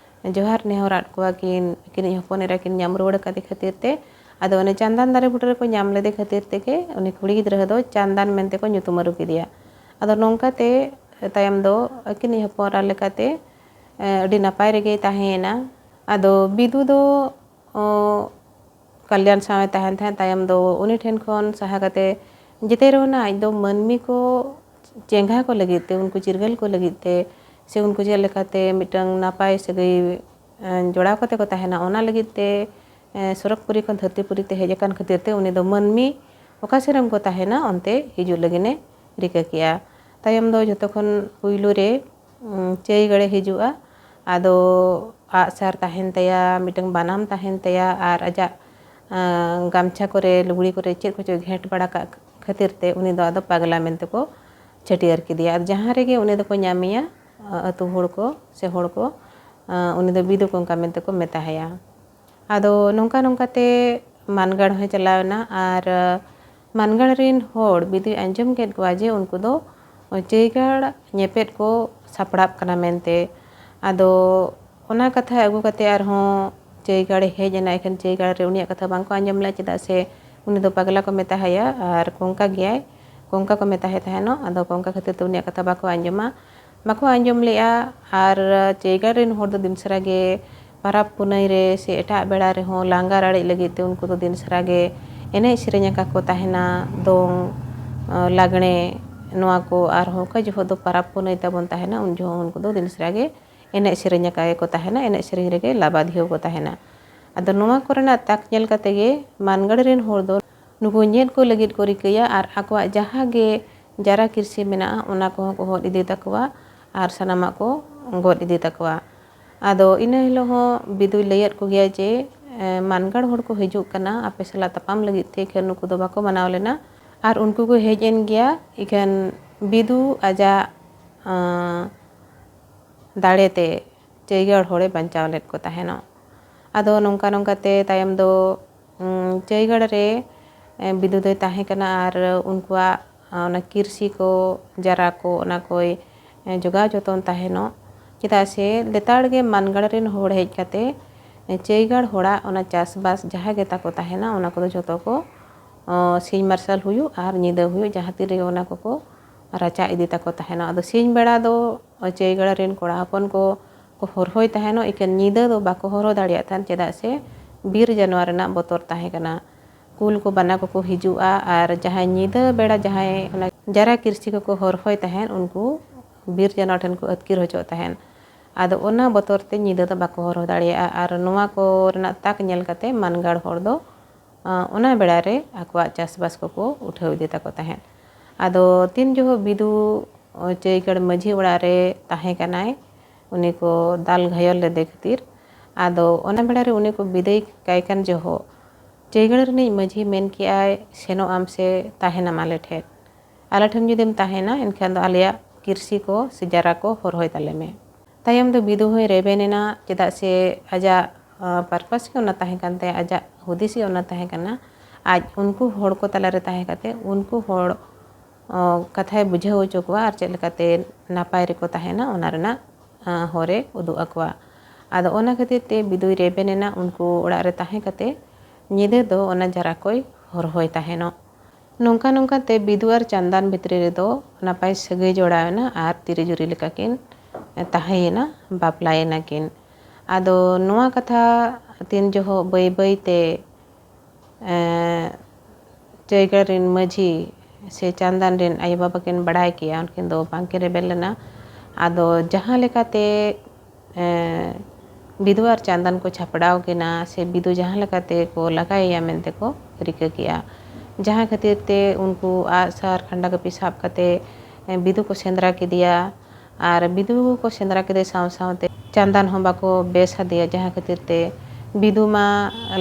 ᱡᱚᱦᱟᱨ ᱱᱮᱦᱚᱨᱟᱫ ᱠᱚᱣᱟ ᱠᱤᱱ᱾ ᱟᱹᱠᱤᱱᱤᱡ ᱦᱚᱯᱚᱱ ᱮᱨᱟ ᱠᱤᱱ ᱧᱟᱢ ᱨᱩᱣᱟᱹᱲ ᱟᱠᱟᱫᱮ ᱠᱷᱟᱹᱛᱤᱨ ᱛᱮ, ᱟᱫᱚ ᱚᱱᱮ ᱪᱟᱸᱫᱟᱱ ᱫᱟᱨᱮ ᱵᱩᱴᱟᱹ ᱨᱮᱠᱚ ᱧᱟᱢ ᱞᱮᱫᱮ ᱠᱷᱟᱹᱛᱤᱨ ᱛᱮᱜᱮ ᱩᱱᱤ ᱠᱩᱲᱤ ᱜᱤᱫᱽᱨᱟᱹ ᱫᱚ ᱪᱟᱸᱫᱟᱱ ᱢᱮᱱᱛᱮ ᱠᱚ ᱧᱩᱛᱩᱢ ᱟᱹᱨᱩ ᱠᱮᱫᱮᱭᱟ᱾ ᱟᱫᱚ ᱱᱚᱝᱠᱟᱛᱮ ᱛᱟᱭᱚᱢ ᱫᱚ ᱟᱹᱠᱤᱱᱤᱡ ᱦᱚᱯᱚᱱ ᱮᱨᱟ ᱞᱮᱠᱟᱛᱮ ᱟᱹᱰᱤ ᱱᱟᱯᱟᱭ ᱨᱮᱜᱮᱭ ᱛᱟᱦᱮᱸᱭᱮᱱᱟ᱾ ᱟᱫᱚ ᱵᱤᱫᱩ ᱫᱚ ᱠᱟᱞᱭᱟᱱ ᱥᱟᱶ ᱮ ᱛᱟᱦᱮᱱ ᱛᱟᱦᱮᱸᱫ᱾ ᱛᱟᱭᱚᱢ ᱫᱚ ᱩᱱᱤ ᱴᱷᱮᱱ ᱠᱷᱚᱱ ᱥᱟᱦᱟ ᱠᱟᱛᱮ ᱡᱮᱛᱮ ᱨᱮᱦᱚᱸ ᱟᱡ ᱫᱚ ᱢᱟᱹᱱᱢᱤ ᱠᱚ ᱪᱮᱸᱜᱷᱟ ᱠᱚ ᱞᱟᱹᱜᱤᱫ ᱛᱮ, ᱩᱱᱠᱩ ᱪᱤᱨᱜᱟᱹᱞ ᱠᱚ ᱞᱟᱹᱜᱤᱫ ᱛᱮ, ᱥᱮ ᱩᱱᱠᱩ ᱪᱮᱫ ᱞᱮᱠᱟᱛᱮ ᱢᱤᱫᱴᱟᱝ ᱱᱟᱯᱟᱭ ᱥᱟᱹᱜᱟᱹᱭ ᱡᱚᱲᱟᱣ ᱠᱟᱛᱮ ᱠᱚ ᱛᱟᱦᱮᱱᱟ, ᱚᱱᱟ ᱞᱟᱹᱜᱤᱫ ᱛᱮ ᱥᱚᱨᱚᱜᱽᱯᱩᱨᱤ ᱠᱷᱚᱱ ᱫᱷᱟᱹᱨᱛᱤᱯᱩᱨᱤ ᱛᱮ ᱦᱮᱡ ᱟᱠᱟᱱ ᱠᱷᱟᱹᱛᱤᱨ ᱛᱮ ᱩᱱᱤ ᱫᱚ ᱢᱟᱹᱱᱢᱤ ᱚᱠᱟ ᱥᱮᱫ ᱨᱮ ᱠᱚ ᱛᱟᱦᱮᱱᱟ ᱚᱱᱛᱮ ᱦᱤᱡᱩᱜ ᱞᱟᱹᱜᱤᱫ ᱮ ᱨᱤᱠᱟᱹ ᱠᱮᱜᱼᱟ᱾ ᱛᱟᱭᱚᱢ ᱫᱚ ᱡᱷᱚᱛᱚ ᱠᱷᱚᱱ ᱯᱩᱭᱞᱩ ᱨᱮ ᱪᱟᱹᱭ ᱜᱟᱲᱮ ᱦᱤᱡᱩᱜᱼᱟ᱾ ᱟᱫᱚ ᱟᱜᱼᱥᱟᱨ ᱛᱟᱦᱮᱱ ᱛᱟᱭᱟ, ᱢᱤᱫᱴᱟᱝ ᱵᱟᱱᱟᱢ ᱛᱟᱦᱮᱱ ᱛᱟᱭᱟ, ᱟᱨ ᱟᱡᱟᱜ ᱜᱟᱢᱪᱷᱟ ᱠᱚᱨᱮ, ᱞᱩᱜᱽᱲᱤ ᱠᱚᱨᱮ ᱪᱮᱫ ᱠᱚᱪᱚᱭ ᱜᱷᱮᱸᱴ ᱵᱟᱲᱟ ᱠᱟᱜ ᱠᱷᱟᱹᱛᱤᱨ ᱛᱮ ᱩᱱᱤ ᱫᱚ ᱟᱫᱚ ᱯᱟᱜᱽᱞᱟ ᱢᱮᱱᱛᱮ ᱠᱚ ᱪᱷᱟᱹᱴᱭᱟᱹᱨ ᱠᱮᱫᱮᱭᱟ᱾ ᱟᱨ ᱡᱟᱦᱟᱸ ᱨᱮᱜᱮ ᱩᱱᱤ ᱫᱚᱠᱚ ᱧᱟᱢᱮᱭᱟ, ᱟᱹᱛᱩ ᱦᱚᱲ ᱠᱚ ᱥᱮ ᱦᱚᱲ ᱠᱚ, ᱩᱱᱤ ᱫᱚ ᱵᱤᱫᱩ ᱠᱚᱝᱠᱟ ᱢᱮᱱᱛᱮ ᱠᱚ ᱢᱮᱛᱟᱭᱟ᱾ ᱟᱫᱚ ᱱᱚᱝᱠᱟ ᱱᱚᱝᱠᱟ ᱛᱮ ᱢᱟᱱᱜᱟᱲ ᱦᱚᱸᱭ ᱪᱟᱞᱟᱣ ᱮᱱᱟ᱾ ᱟᱨ ᱢᱟᱱᱜᱟᱲ ᱨᱮᱱ ᱦᱚᱲ ᱵᱤᱫᱩᱭ ᱟᱸᱡᱚᱢ ᱠᱮᱫ ᱠᱚᱣᱟ ᱡᱮ ᱩᱱᱠᱩ ᱫᱚ ᱪᱟᱹᱭᱜᱟᱲ ᱧᱮᱯᱮᱫ ᱠᱚ ᱥᱟᱯᱲᱟᱜ ᱠᱟᱱᱟ ᱢᱮᱱᱛᱮ᱾ ᱟᱫᱚ ᱚᱱᱟ ᱠᱟᱛᱷᱟ ᱟᱹᱜᱩ ᱠᱟᱛᱮ ᱟᱨᱦᱚᱸ ᱪᱟᱹᱭᱜᱟᱲᱮ ᱦᱮᱡ ᱮᱱᱟ᱾ ᱮᱠᱷᱟᱱ ᱪᱟᱹᱭᱜᱟᱲ ᱨᱮ ᱩᱱᱤᱭᱟᱜ ᱠᱟᱛᱷᱟ ᱵᱟᱝᱠᱚ ᱟᱸᱡᱚᱢ ᱞᱮᱫᱼᱟ, ᱪᱮᱫᱟᱜ ᱥᱮ ᱩᱱᱤ ᱫᱚ ᱯᱟᱜᱽᱞᱟ ᱠᱚ ᱢᱮᱛᱟᱦᱟᱭᱟ ᱟᱨ ᱠᱚᱝᱠᱟ ᱜᱮᱭᱟᱭ, ᱠᱚᱝᱠᱟ ᱠᱚ ᱢᱮᱛᱟᱦᱟᱭ ᱛᱟᱦᱮᱱᱚᱜ᱾ ᱟᱫᱚ ᱠᱚᱝᱠᱟ ᱠᱷᱟᱹᱛᱤᱨ ᱛᱮ ᱩᱱᱤᱭᱟᱜ ᱠᱟᱛᱷᱟ ᱵᱟᱠᱚ ᱟᱸᱡᱚᱢᱟ, ᱵᱟᱠᱚ ᱟᱸᱡᱚᱢ ᱞᱮᱫᱼᱟ᱾ ᱟᱨ ᱪᱟᱹᱭᱜᱟᱲ ᱨᱮᱱ ᱦᱚᱲ ᱫᱚ ᱫᱤᱱ ᱥᱟᱨᱟ ᱜᱮ ᱯᱟᱨᱟᱵᱽ ᱯᱩᱱᱟᱹᱭ ᱨᱮ ᱥᱮ ᱮᱴᱟᱜ ᱵᱮᱲᱟ ᱨᱮᱦᱚᱸ ᱞᱟᱸᱜᱟ ᱨᱟᱲᱮᱡ ᱞᱟᱹᱜᱤᱫ ᱛᱮ ᱩᱱᱠᱩ ᱫᱚ ᱫᱤᱱ ᱥᱟᱨᱟ ᱜᱮ ᱮᱱᱮᱡ ᱥᱮᱨᱮᱧ ᱟᱠᱟ ᱠᱚ ᱛᱟᱦᱮᱱᱟ, ᱫᱚᱝ, ᱞᱟᱜᱽᱬᱮ, ᱱᱚᱣᱟ ᱠᱚ᱾ ᱟᱨᱦᱚᱸ ᱚᱠᱟ ᱡᱚᱦᱚᱜ ᱫᱚ ᱯᱟᱨᱟᱵᱽ ᱯᱩᱱᱟᱹᱭ ᱛᱟᱵᱚᱱ ᱛᱟᱦᱮᱱᱟ, ᱩᱱ ᱡᱚᱦᱚᱜ ᱩᱱᱠᱩ ᱫᱚ ᱫᱤᱱ ᱥᱟᱨᱟ ᱜᱮ ᱮᱱᱮᱡ ᱥᱮᱨᱮᱧ ᱟᱠᱟ ᱜᱮᱠᱚ ᱛᱟᱦᱮᱱᱟ, ᱮᱱᱮᱡ ᱥᱮᱨᱮᱧ ᱨᱮᱜᱮ ᱞᱟᱵᱟᱫᱷᱤᱭᱟᱹ ᱠᱚ ᱛᱟᱦᱮᱱᱟ᱾ ᱟᱫᱚ ᱱᱚᱣᱟ ᱠᱚᱨᱮᱱᱟᱜ ᱛᱟᱠ ᱧᱮᱞ ᱠᱟᱛᱮ ᱜᱮ ᱢᱟᱱᱜᱟᱲ ᱨᱮᱱ ᱦᱚᱲ ᱫᱚ ᱱᱩᱠᱩ ᱧᱮᱫ ᱠᱚ ᱞᱟᱹᱜᱤᱫ ᱠᱚ ᱨᱤᱠᱟᱹᱭᱟ ᱟᱨ ᱟᱠᱚᱣᱟᱜ ᱡᱟᱦᱟᱸ ᱜᱮ ᱡᱟᱨᱟ ᱠᱤᱨᱥᱤ ᱢᱮᱱᱟᱜᱼᱟ, ᱚᱱᱟ ᱠᱚᱦᱚᱸ ᱠᱚ ᱦᱚᱫ ᱤᱫᱤ ᱛᱟᱠᱚᱣᱟ ᱟᱨ ᱥᱟᱱᱟᱢᱟᱜ ᱠᱚ ᱜᱚᱫ ᱤᱫᱤ ᱛᱟᱠᱚᱣᱟ᱾ ᱟᱫᱚ ᱤᱱᱟᱹ ᱦᱤᱞᱳᱜ ᱦᱚᱸ ᱵᱤᱫᱩᱭ ᱞᱟᱹᱭᱟᱫ ᱠᱚᱜᱮᱭᱟ ᱡᱮ, ᱮ, ᱢᱟᱱᱜᱟᱲ ᱦᱚᱲ ᱠᱚ ᱦᱤᱡᱩᱜ ᱠᱟᱱᱟ ᱟᱯᱮ ᱥᱟᱞᱟᱜ ᱛᱟᱯᱟᱢ ᱞᱟᱹᱜᱤᱫ ᱛᱮ, ᱤᱠᱷᱟᱹᱱ ᱱᱩᱠᱩ ᱫᱚ ᱵᱟᱠᱚ ᱢᱟᱱᱟᱣ ᱞᱮᱱᱟ᱾ ᱟᱨ ᱩᱱᱠᱩ ᱠᱚ ᱦᱮᱡ ᱮᱱ ᱜᱮᱭᱟ, ᱤᱠᱷᱟᱹᱱ ᱵᱤᱫᱩ ᱟᱡᱟᱜ, ᱟᱸ, ᱫᱟᱲᱮᱛᱮ ᱪᱟᱹᱭᱜᱟᱲ ᱦᱚᱲᱮ ᱵᱟᱧᱪᱟᱣ ᱞᱮᱫ ᱠᱚ ᱛᱟᱦᱮᱱᱚᱜ᱾ ᱟᱫᱚ ᱱᱚᱝᱠᱟ ᱱᱚᱝᱠᱟ ᱛᱮ ᱛᱟᱭᱚᱢ ᱫᱚ, ᱩᱸ, ᱪᱟᱹᱭᱜᱟᱲ ᱨᱮ, ᱮ, ᱵᱤᱫᱩ ᱫᱚᱭ ᱛᱟᱦᱮᱸ ᱠᱟᱱᱟ ᱟᱨ ᱩᱱᱠᱩᱣᱟᱜ, ᱟ, ᱚᱱᱟ ᱠᱤᱨᱥᱤ ᱠᱚ, ᱡᱟᱨᱟ ᱠᱚ, ᱚᱱᱟ ᱠᱚᱭ, ᱮ, ᱡᱚᱜᱟᱣ ᱡᱚᱛᱚᱱ ᱛᱟᱦᱮᱱᱚᱜ᱾ ᱪᱮᱫᱟᱜ ᱥᱮ ᱞᱮᱛᱟᱲ ᱜᱮ ᱢᱟᱱᱜᱟᱲ ᱨᱮᱱ ᱦᱚᱲ ᱦᱮᱡ ᱠᱟᱛᱮ, ᱮ, ᱪᱟᱹᱭᱜᱟᱲ ᱦᱚᱲᱟᱜ ᱚᱱᱟ ᱪᱟᱥᱵᱟᱥ ᱡᱟᱦᱟᱸ ᱜᱮ ᱛᱟᱠᱚ ᱛᱟᱦᱮᱱᱟ, ᱚᱱᱟ ᱠᱚᱫᱚ ᱡᱷᱚᱛᱚ ᱠᱚ, ᱚ, ᱥᱤᱧ ᱢᱟᱨᱥᱟᱞ ᱦᱩᱭᱩᱜ ᱟᱨ ᱧᱤᱫᱟᱹ ᱦᱩᱭᱩᱜ, ᱡᱟᱦᱟᱸ ᱛᱤ ᱨᱮᱜᱮ ᱚᱱᱟ ᱠᱚᱠᱚ ᱨᱟᱪᱟ ᱤᱫᱤ ᱛᱟᱠᱚ ᱛᱟᱦᱮᱱᱟ᱾ ᱟᱫᱚ ᱥᱤᱧ ᱵᱮᱲᱟ ᱫᱚ ᱪᱟᱹᱭ ᱜᱟᱲ ᱨᱮᱱ ᱠᱚᱲᱟ ᱦᱚᱯᱚᱱ ᱠᱚ, ᱠᱚ ᱦᱚᱨᱦᱚᱭ ᱛᱟᱦᱮᱱᱚᱜ, ᱮᱠᱮᱱ ᱧᱤᱫᱟᱹ ᱫᱚ ᱵᱟᱠᱚ ᱦᱚᱨᱦᱚ ᱫᱟᱲᱮᱭᱟᱜ ᱛᱟᱦᱮᱱ, ᱪᱮᱫᱟᱜ ᱥᱮ ᱵᱤᱨ ᱡᱟᱱᱣᱟᱨ ᱨᱮᱱᱟᱜ ᱵᱚᱛᱚᱨ ᱛᱟᱦᱮᱸ ᱠᱟᱱᱟ᱾ ᱠᱩᱞ ᱠᱚ ᱵᱟᱱᱟ ᱠᱚᱠᱚ ᱦᱤᱡᱩᱜᱼᱟ, ᱟᱨ ᱡᱟᱦᱟᱸᱭ ᱧᱤᱫᱟᱹ ᱵᱮᱲᱟ ᱡᱟᱦᱟᱸᱭ ᱚᱱᱟ ᱡᱟᱨᱟ ᱠᱤᱨᱥᱤ ᱠᱚᱠᱚ ᱦᱚᱨᱦᱚᱭ ᱛᱟᱦᱮᱱ, ᱩᱱᱠᱩ ᱵᱤᱨ ᱡᱟᱱᱣᱟᱨ ᱴᱷᱮᱱ ᱠᱚ ᱟᱹᱛᱠᱤᱨ ᱦᱚᱪᱚᱜ ᱛᱟᱦᱮᱱ᱾ ᱟᱫᱚ ᱚᱱᱟ ᱵᱚᱛᱚᱨ ᱛᱮ ᱧᱤᱫᱟᱹ ᱫᱚ ᱵᱟᱠᱚ ᱦᱚᱨᱦᱚ ᱫᱟᱲᱮᱭᱟᱜᱼᱟ᱾ ᱟᱨ ᱱᱚᱣᱟ ᱠᱚ ᱨᱮᱱᱟᱜ ᱛᱟᱠ ᱧᱮᱞ ᱠᱟᱛᱮ ᱢᱟᱱᱜᱟᱲ ᱦᱚᱲ ᱫᱚ, ᱟᱸ, ᱚᱱᱟ ᱵᱮᱲᱟ ᱨᱮ ᱟᱠᱚᱣᱟᱜ ᱪᱟᱥᱵᱟᱥ ᱠᱚᱠᱚ ᱩᱴᱷᱟᱹᱣ ᱤᱫᱤ ᱛᱟᱠᱚ ᱛᱟᱦᱮᱸᱫ᱾ ᱟᱫᱚ ᱛᱤᱱ ᱡᱚᱦᱚᱜ ᱵᱤᱫᱩ, ᱚ, ᱪᱟᱹᱭᱜᱟᱲ ᱢᱟᱹᱡᱷᱤ ᱚᱲᱟᱜ ᱨᱮ ᱛᱟᱦᱮᱸ ᱠᱟᱱᱟᱭ, ᱩᱱᱤ ᱠᱚ ᱫᱟᱞ ᱜᱷᱟᱭᱚᱞ ᱞᱮᱫᱮ ᱠᱷᱟᱹᱛᱤᱨ, ᱟᱫᱚ ᱚᱱᱟ ᱵᱮᱲᱟ ᱨᱮ ᱩᱱᱤ ᱠᱚ ᱵᱤᱫᱟᱹᱭ ᱠᱟᱭ ᱠᱟᱱ ᱡᱚᱦᱚᱜ, ᱪᱟᱹᱭᱜᱟᱲ ᱨᱤᱱᱤᱡ ᱢᱟᱹᱡᱷᱤ ᱢᱮᱱ ᱠᱮᱜᱼᱟᱭ, "ᱥᱮᱱᱚᱜ ᱟᱢ ᱥᱮ ᱛᱟᱦᱮᱱᱟᱢ ᱟᱞᱮ ᱴᱷᱮᱱ? ᱟᱞᱮ ᱴᱷᱮᱱ ᱡᱩᱫᱤᱢ ᱛᱟᱦᱮᱱᱟ, ᱮᱱᱠᱷᱟᱱ ᱫᱚ ᱟᱞᱮᱭᱟᱜ ᱠᱤᱨᱥᱤ ᱠᱚ ᱥᱮ ᱡᱟᱨᱟ ᱠᱚ ᱦᱚᱨᱦᱚᱭ ᱛᱟᱞᱮ ᱢᱮ᱾" ᱛᱟᱭᱚᱢ ᱫᱚ ᱵᱤᱫᱩ ᱦᱚᱸᱭ ᱨᱮᱵᱮᱱ ᱮᱱᱟ, ᱪᱮᱫᱟᱜ ᱥᱮ ᱟᱡᱟᱜ, ᱟᱸ, purpose ᱜᱮ ᱚᱱᱟ ᱛᱟᱦᱮᱸ ᱠᱟᱱ ᱛᱟᱭᱟ, ᱟᱡᱟᱜ ᱦᱩᱫᱤᱥ ᱜᱮ ᱚᱱᱟ ᱛᱟᱦᱮᱸ ᱠᱟᱱᱟ᱾ ᱟᱡ ᱩᱱᱠᱩ ᱦᱚᱲ ᱠᱚ ᱛᱟᱞᱟᱨᱮ ᱛᱟᱦᱮᱸ ᱠᱟᱛᱮ ᱩᱱᱠᱩ ᱦᱚᱲ, ᱚᱸ, ᱠᱟᱛᱷᱟᱭ ᱵᱩᱡᱷᱟᱹᱣ ᱦᱚᱪᱚ ᱠᱚᱣᱟ ᱟᱨ ᱪᱮᱫ ᱞᱮᱠᱟᱛᱮ ᱱᱟᱯᱟᱭ ᱨᱮᱠᱚ ᱛᱟᱦᱮᱱᱟ, ᱚᱱᱟ ᱨᱮᱱᱟᱜ, ᱟᱸ, ᱦᱚᱨᱮ ᱩᱫᱩᱜ ᱟᱠᱚᱣᱟ᱾ ᱟᱫᱚ ᱚᱱᱟ ᱠᱷᱟᱹᱛᱤᱨ ᱛᱮ ᱵᱤᱫᱩᱭ ᱨᱮᱵᱮᱱ ᱮᱱᱟ, ᱩᱱᱠᱩ ᱚᱲᱟᱜ ᱨᱮ ᱛᱟᱦᱮᱸ ᱠᱟᱛᱮ ᱧᱤᱫᱟᱹ ᱫᱚ ᱚᱱᱟ ᱡᱟᱨᱟ ᱠᱚᱭ ᱦᱚᱨᱦᱚᱭ ᱛᱟᱦᱮᱱᱚᱜ᱾ ᱱᱚᱝᱠᱟ ᱱᱚᱝᱠᱟ ᱛᱮ ᱵᱤᱫᱩ ᱟᱨ ᱪᱟᱸᱫᱟᱱ ᱵᱷᱤᱛᱨᱤ ᱨᱮᱫᱚ ᱱᱟᱯᱟᱭ ᱥᱟᱹᱜᱟᱹᱭ ᱡᱚᱲᱟᱣ ᱮᱱᱟ ᱟᱨ ᱛᱤᱨᱤ ᱡᱩᱨᱤ ᱞᱮᱠᱟ ᱠᱤᱱ ᱛᱟᱦᱮᱸᱭᱮᱱᱟ, ᱵᱟᱯᱞᱟᱭᱮᱱᱟ ᱠᱤᱱ᱾ ᱟᱫᱚ ᱱᱚᱣᱟ ᱠᱟᱛᱷᱟ ᱛᱤᱱ ᱡᱚᱦᱚᱜ ᱵᱟᱹᱭ ᱵᱟᱹᱭ ᱛᱮ, ᱮᱸ, ᱪᱟᱹᱭᱜᱟᱲ ᱨᱮᱱ ᱢᱟᱹᱡᱷᱤ ᱥᱮ ᱪᱟᱸᱫᱟᱱ ᱨᱮᱱ ᱟᱭᱳᱼᱵᱟᱵᱟ ᱠᱤᱱ ᱵᱟᱲᱟᱭ ᱠᱮᱜᱼᱟ, ᱩᱱᱠᱤᱱ ᱫᱚ ᱵᱟᱝᱠᱤᱱ ᱨᱮᱵᱮᱱ ᱞᱮᱱᱟ᱾ ᱟᱫᱚ ᱡᱟᱦᱟᱸ ᱞᱮᱠᱟᱛᱮ, ᱮᱸ, ᱵᱤᱫᱩ ᱟᱨ ᱪᱟᱸᱫᱟᱱ ᱠᱚ ᱪᱷᱟᱯᱲᱟᱣ ᱠᱤᱱᱟ ᱥᱮ ᱵᱤᱫᱩ ᱡᱟᱦᱟᱸ ᱞᱮᱠᱟᱛᱮ ᱠᱚ ᱞᱟᱜᱟᱭᱮᱭᱟ ᱢᱮᱱᱛᱮ ᱠᱚ ᱨᱤᱠᱟᱹ ᱠᱮᱜᱼᱟ, ᱡᱟᱦᱟᱸ ᱠᱷᱟᱹᱛᱤᱨ ᱛᱮ ᱩᱱᱠᱩ ᱟᱜᱼᱥᱟᱨ ᱠᱷᱟᱸᱰᱟ ᱠᱟᱹᱯᱤ ᱥᱟᱵ ᱠᱟᱛᱮ, ᱮᱸ, ᱵᱤᱫᱩ ᱠᱚ ᱥᱮᱸᱫᱽᱨᱟ ᱠᱮᱫᱮᱭᱟ᱾ ᱟᱨ ᱵᱤᱫᱩ ᱠᱚ ᱥᱮᱸᱫᱽᱨᱟ ᱠᱮᱫᱮ ᱥᱟᱶ ᱥᱟᱶᱛᱮ ᱪᱟᱸᱫᱟᱱ ᱦᱚᱸ ᱵᱟᱠᱚ ᱵᱮᱥ ᱟᱫᱮᱭᱟ, ᱡᱟᱦᱟᱸ ᱠᱷᱟᱹᱛᱤᱨ ᱛᱮ ᱵᱤᱫᱩ ᱢᱟ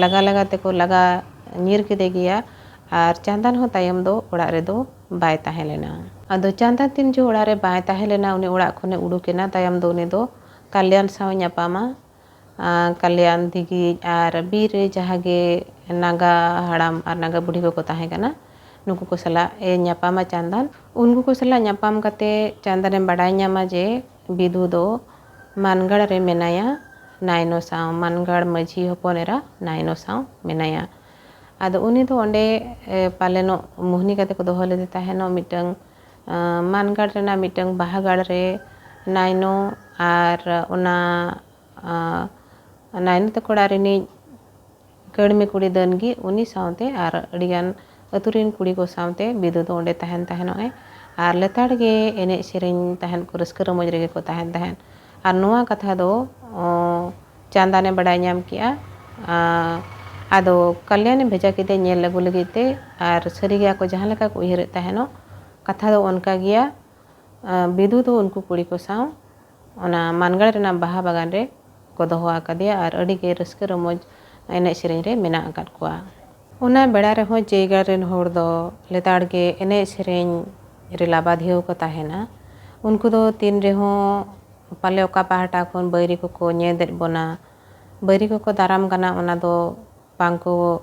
ᱞᱟᱜᱟ ᱞᱟᱜᱟ ᱛᱮᱠᱚ ᱞᱟᱜᱟ ᱧᱤᱨ ᱠᱮᱫᱮ ᱜᱮᱭᱟ᱾ ᱟᱨ ᱪᱟᱸᱫᱟᱱ ᱦᱚᱸ ᱛᱟᱭᱚᱢ ᱫᱚ ᱚᱲᱟᱜ ᱨᱮᱫᱚ ᱵᱟᱭ ᱛᱟᱦᱮᱸ ᱞᱮᱱᱟ᱾ ᱟᱫᱚ ᱪᱟᱸᱫᱟᱱ ᱛᱤᱱ ᱡᱚᱦᱚᱜ ᱚᱲᱟᱜ ᱨᱮ ᱵᱟᱭ ᱛᱟᱦᱮᱸ ᱞᱮᱱᱟ, ᱩᱱᱤ ᱚᱲᱟᱜ ᱠᱷᱚᱱᱮ ᱩᱰᱩᱠ ᱮᱱᱟ, ᱛᱟᱭᱚᱢ ᱫᱚ ᱩᱱᱤ ᱫᱚ ᱠᱟᱞᱭᱟᱱ ᱥᱟᱶ ᱧᱟᱯᱟᱢᱟ᱾ ᱟᱨ ᱠᱟᱞᱭᱟᱱ ᱫᱤᱜᱤᱡ ᱟᱨ ᱵᱤᱨ ᱨᱮ ᱡᱟᱦᱟᱸ ᱜᱮ ᱱᱟᱜᱟ ᱦᱟᱲᱟᱢ ᱟᱨ ᱱᱟᱜᱟ ᱵᱩᱰᱷᱤ ᱠᱚᱠᱚ ᱛᱟᱦᱮᱸ ᱠᱟᱱᱟ, ᱱᱩᱠᱩ ᱠᱚ ᱥᱟᱞᱟᱜ ᱮ ᱧᱟᱯᱟᱢᱟ ᱪᱟᱸᱫᱟᱱ᱾ ᱩᱱᱠᱩ ᱠᱚ ᱥᱟᱞᱟᱜ ᱧᱟᱯᱟᱢ ᱠᱟᱛᱮ ᱪᱟᱸᱫᱟᱱᱮ ᱵᱟᱰᱟᱭ ᱧᱟᱢᱟ ᱡᱮ ᱵᱤᱫᱩ ᱫᱚ ᱢᱟᱱᱜᱟᱲ ᱨᱮ ᱢᱮᱱᱟᱭᱟ, ᱱᱟᱭᱱᱚ ᱥᱟᱶ, ᱢᱟᱱᱜᱟᱲ ᱢᱟᱹᱡᱷᱤ ᱦᱚᱯᱚᱱ ᱮᱨᱟ ᱱᱟᱭᱱᱚ ᱥᱟᱶ ᱢᱮᱱᱟᱭᱟ᱾ ᱟᱫᱚ ᱩᱱᱤ ᱫᱚ ᱚᱸᱰᱮ, ᱮ, ᱯᱟᱞᱮᱱᱚᱜ ᱢᱳᱦᱱᱤ ᱠᱟᱛᱮ ᱠᱚ ᱫᱚᱦᱚ ᱞᱮᱫᱮ ᱛᱟᱦᱮᱱᱚᱜ ᱢᱤᱫᱴᱟᱝ, ᱮ, ᱢᱟᱱᱜᱟᱲ ᱨᱮᱱᱟᱜ ᱢᱤᱫᱴᱟᱝ ᱵᱟᱦᱟ ᱜᱟᱲ ᱨᱮ ᱱᱟᱭᱱᱚ ᱟᱨ ᱚᱱᱟ, ᱮ, ᱱᱟᱭᱱᱚ ᱛᱟᱠᱚ ᱚᱲᱟᱜ ᱨᱤᱱᱤᱡ ᱠᱟᱹᱲᱢᱤ ᱠᱩᱲᱤ ᱫᱟᱹᱱ ᱜᱮ ᱩᱱᱤ ᱥᱟᱶᱛᱮ ᱟᱨ ᱟᱹᱰᱤᱜᱟᱱ ᱟᱹᱛᱩ ᱨᱤᱱ ᱠᱩᱲᱤ ᱠᱚ ᱥᱟᱶᱛᱮ ᱵᱤᱫᱩ ᱫᱚ ᱚᱸᱰᱮ ᱛᱟᱦᱮᱱ ᱛᱟᱦᱮᱱᱚᱜ ᱟᱭ᱾ ᱟᱨ ᱞᱮᱛᱟᱲ ᱜᱮ ᱮᱱᱮᱡ ᱥᱮᱨᱮᱧ ᱛᱟᱦᱮᱱ ᱠᱚ, ᱨᱟᱹᱥᱠᱟᱹ ᱨᱚᱢᱚᱡᱽ ᱨᱮᱜᱮ ᱠᱚ ᱛᱟᱦᱮᱱ ᱛᱟᱦᱮᱸᱫ᱾ ᱟᱨ ᱱᱚᱣᱟ ᱠᱟᱛᱷᱟ ᱫᱚ ᱚ, ᱪᱟᱸᱫᱟᱱᱮ ᱵᱟᱰᱟᱭ ᱧᱟᱢ ᱠᱮᱜᱼᱟ᱾ ᱟᱨ ᱟᱫᱚ ᱠᱟᱞᱭᱟᱱᱮ ᱵᱷᱮᱡᱟ ᱠᱮᱫᱮᱭᱟ ᱧᱮᱞ ᱟᱹᱜᱩ ᱞᱟᱹᱜᱤᱫ ᱛᱮ᱾ ᱟᱨ ᱥᱟᱹᱨᱤᱜᱮ ᱟᱠᱚ ᱡᱟᱦᱟᱸ ᱞᱮᱠᱟ ᱠᱚ ᱩᱭᱦᱟᱹᱨᱮᱫ ᱛᱟᱦᱮᱱᱚᱜ, ᱠᱟᱛᱷᱟ ᱫᱚ ᱚᱱᱠᱟ ᱜᱮᱭᱟ᱾ ᱟᱨ ᱵᱤᱫᱩ ᱫᱚ ᱩᱱᱠᱩ ᱠᱩᱲᱤ ᱠᱚ ᱥᱟᱶ ᱚᱱᱟ ᱢᱟᱱᱜᱟᱲ ᱨᱮᱱᱟᱜ ᱵᱟᱦᱟ ᱵᱟᱜᱟᱱ ᱨᱮ ᱠᱚ ᱫᱚᱦᱚ ᱟᱠᱟᱫᱮᱭᱟ ᱟᱨ ᱟᱹᱰᱤ ᱜᱮ ᱨᱟᱹᱥᱠᱟᱹ ᱨᱚᱢᱚᱡᱽ ᱮᱱᱮᱡ ᱥᱮᱨᱮᱧ ᱨᱮ ᱢᱮᱱᱟᱜ ᱟᱠᱟᱫ ᱠᱚᱣᱟ᱾ ᱚᱱᱟ ᱵᱮᱲᱟ ᱨᱮᱦᱚᱸ ᱪᱟᱹᱭᱜᱟᱲ ᱨᱮᱱ ᱦᱚᱲ ᱫᱚ ᱞᱮᱛᱟᱲ ᱜᱮ ᱮᱱᱮᱡ ᱥᱮᱨᱮᱧ ᱨᱮ ᱞᱟᱵᱟᱫᱷᱤᱭᱟᱹᱣ ᱠᱚ ᱛᱟᱦᱮᱱᱟ᱾ ᱩᱱᱠᱩ ᱫᱚ ᱛᱤᱱ ᱨᱮᱦᱚᱸ ᱯᱟᱞᱮ ᱚᱠᱟ ᱯᱟᱦᱴᱟ ᱠᱷᱚᱱ ᱵᱟᱹᱭᱨᱤ ᱠᱚᱠᱚ ᱧᱮᱫᱮᱫ ᱵᱚᱱᱟ, ᱵᱟᱹᱭᱨᱤ ᱠᱚᱠᱚ ᱫᱟᱨᱟᱢ ᱠᱟᱱᱟ, ᱚᱱᱟ ᱫᱚ ᱵᱟᱝ ᱠᱚ